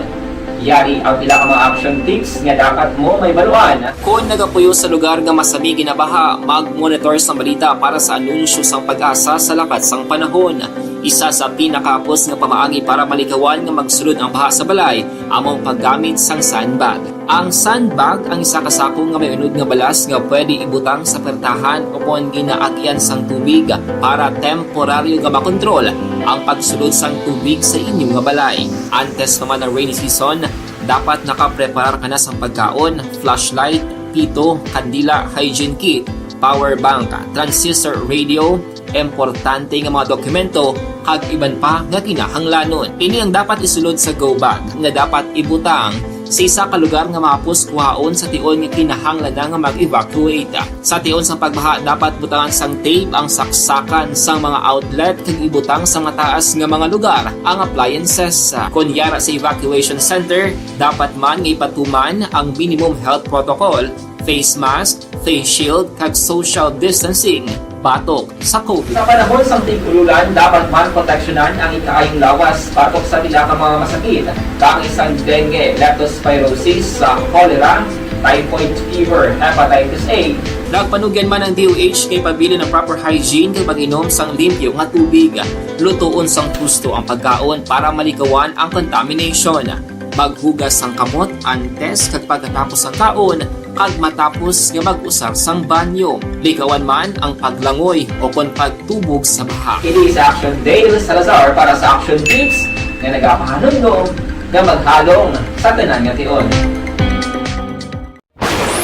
Yari ang pila ka mga action tips nga dapat mo mahibaluan. Kon nagapuyo sa lugar nga masami ginabaha, mag-monitor sang balita para sa anunsyo sang PAGASA sa lakat sang panahon. Isa sa pinakahapos nga pamaagi para malikawan nga magsulod ang baha sa balay amo ang paggamit sang sandbag. Ang sandbag ang isa ka sako nga may unod nga balas nga pwede ibutang sa pertahan o kon ginaagian sang tubig para temporaryo nga makontrol ang pagsulod sang tubig sa inyo nga balay. Antes pa man ang rainy season, dapat nakapreparar ka na sang pagkaon, flashlight, pito, kandila, hygiene kit, power bank, transistor radio, importante nga mga dokumento, kag iban pa nga kinahanglanon. Ini ang dapat isulod sa go bag nga dapat ibutang sa isa ka lugar nga mahapos kuhaon sa tion nga kinahanglan na nga mag-evacuate. Sa tion sang pagbaha, dapat butangan sang tape ang saksakan sang mga outlet kag ibutang sa mataas nga mga lugar ang appliances. Kon yara sa evacuation center, dapat man nga ipatuman ang minimum health protocol, face mask, face shield, kag social distancing batok sa COVID. Sa panahon sang tig-ululan, dapat man proteksyonan ang ikaayong lawas batok sa pila ka mga masakit, kaangay sang dengue, leptospirosis, sa cholera, typhoid fever, hepatitis A. Nagpanugyan man ang D O H kay pabilin ang proper hygiene kag pag-inom sang limpyo nga tubig. Lutoon sang husto ang pagkaon para malikawan ang contamination. Maghugas sang kamot antes kag pagkatapos sang kaon kag matapos nga mag-usar sang banyo. Likawan man ang paglangoy o kon pagtubog sa baha. Ini si Action Dale Salazar para sa Action Tips nga nagapahanumdom nga maghalong sa tanan nga tion.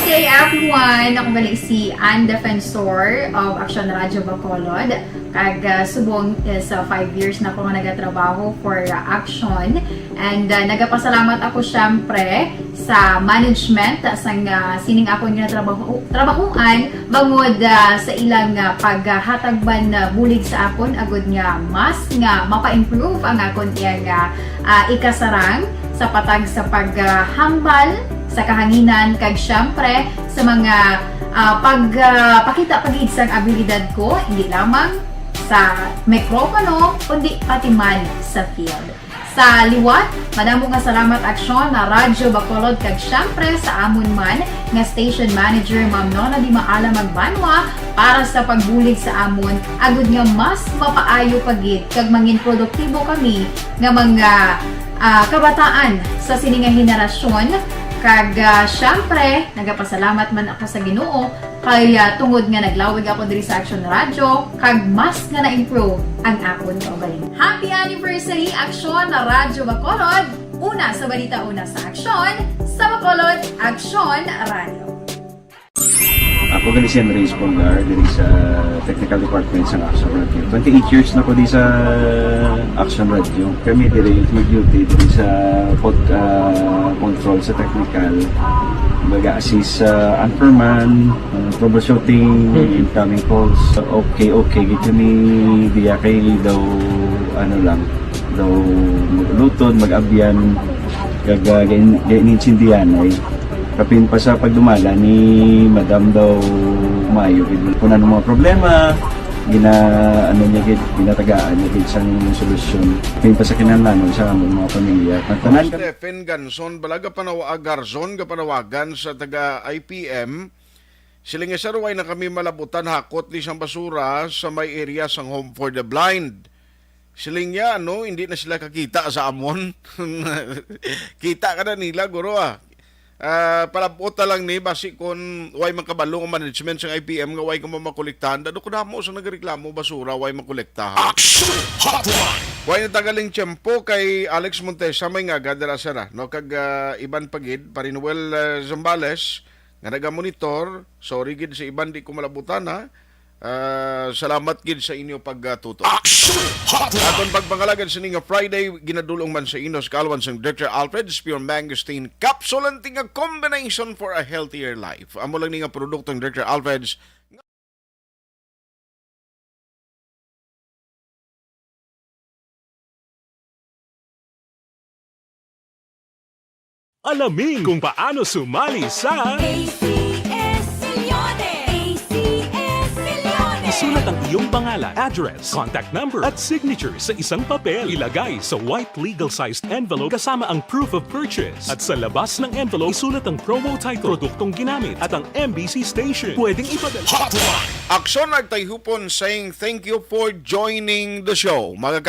Good day, everyone! Ako gali si Ann Defensor of Action Radio Bacolod. Kag, ah, subong is, ah, five years na ko nga nagatrabaho for, ah, Action. And, ah, nagapasalamat ako, syempre, sa management, ah, sang, ah, sining akon nga trabaho, trabahoan, bangod, ah, sa ilang, ah, paghatag man, ah, bulig sa akon, agud nga mas nga mapa-improve ang akon iyang, ah, ah, ikasarang sa patag sa paghambal sa kahanginan, kag siyempre sa mga, ah, pag, ah, pakita pa gid sang abilidad ko, hindi lamang sa mikropono, kundi pati man sa field. Sa liwat, madamo nga salamat, Aksyon, na Radyo Bacolod, kag siyempre sa amon man nga station manager, Ma'am Nona Di Maala Magbanwa, para sa pagbulig sa amon, agud nga mas mapaayo pa gid kag mangin produktibo kami nga mga, ah, kabataan sa sini nga henerasyon. Kag, ah, siyempre, nagapasalamat man ako sa Ginoo kay, ah, tungod nga naglawig ako diri sa Action Radio, kag mas nga na-improve ang akon kaugalingon. Happy anniversary, Aksyon na Radyo Bacolod! Una sa balita, una sa aksyon, sa Bacolod, Aksyon Radio. Ako gali si Andres Polgar, diri sa Technical Department sa Action Radio. Twenty-eight years na ko di sa Action Radio. Kami diri mag-duty diri sa pod, ah, control sa technical. Mag-assist sa anchorman, ah, troubleshooting, incoming calls. Okay, okay. Gid kami diya kay daw, ano lang, daw maglutod, mag-abyan, kag, ah, gain-, gainintindihan ay kapin pa sa pagdumala ni Madam daw maayo gid. Kung ano mga problema, gina, ano niya gid, ginatagaan niya gid sang solusyon. Kapin pa sa kinahanglanon sa among mga pamilya. Ang tanan ka- Stephen Ganson, bala gapanawa-, Garzon, gapanawagan sa taga I P M. Siling nga, "Sir, way na kami malabutan hakot ni sang basura sa may area sang Home for the Blind." Siling niya, ano, hindi na sila kakita sa amon. Kita ka na nila, guro, ah. Ah, palabot na lang ni, basi kung way man kabalo ang management sang I P M nga way ka mamakolektahan. Dado ko damo sa nagreklamo, basura, way makolektahan. Action Hotline. Way na tagaling tiyempo kay Alex Montesa, may nga gadara sara, no? Kag, ah, iban pa gid, Parinuel, ah, Zambales, nga nagamonitor. Sorry gid sa iban, di ko malabutan, ha. Ah, salamat gid sa inyo pagtuto. Action Hotline. Aton pagpangalagad sa nga Friday, ginadulong man sa inyo sa kaalwan sang Doctor Alfred's Pure Mangosteen Capsule, ang tinga combination for a healthier life. Amo lang ni nga produktong Doctor Alfred's. Alamin kung paano sumali sa A C S Millones! A C S Millones! Isulat ang iyong pangalan, address, contact number, at signature sa isang papel. Ilagay sa white legal-sized envelope kasama ang proof of purchase. At sa labas ng envelope, isulat ang promo title, produktong ginamit, at ang M B C station. Pwedeng ipadala. Hotline! Aksyon nagtayhupon saying thank you for joining the show. Mga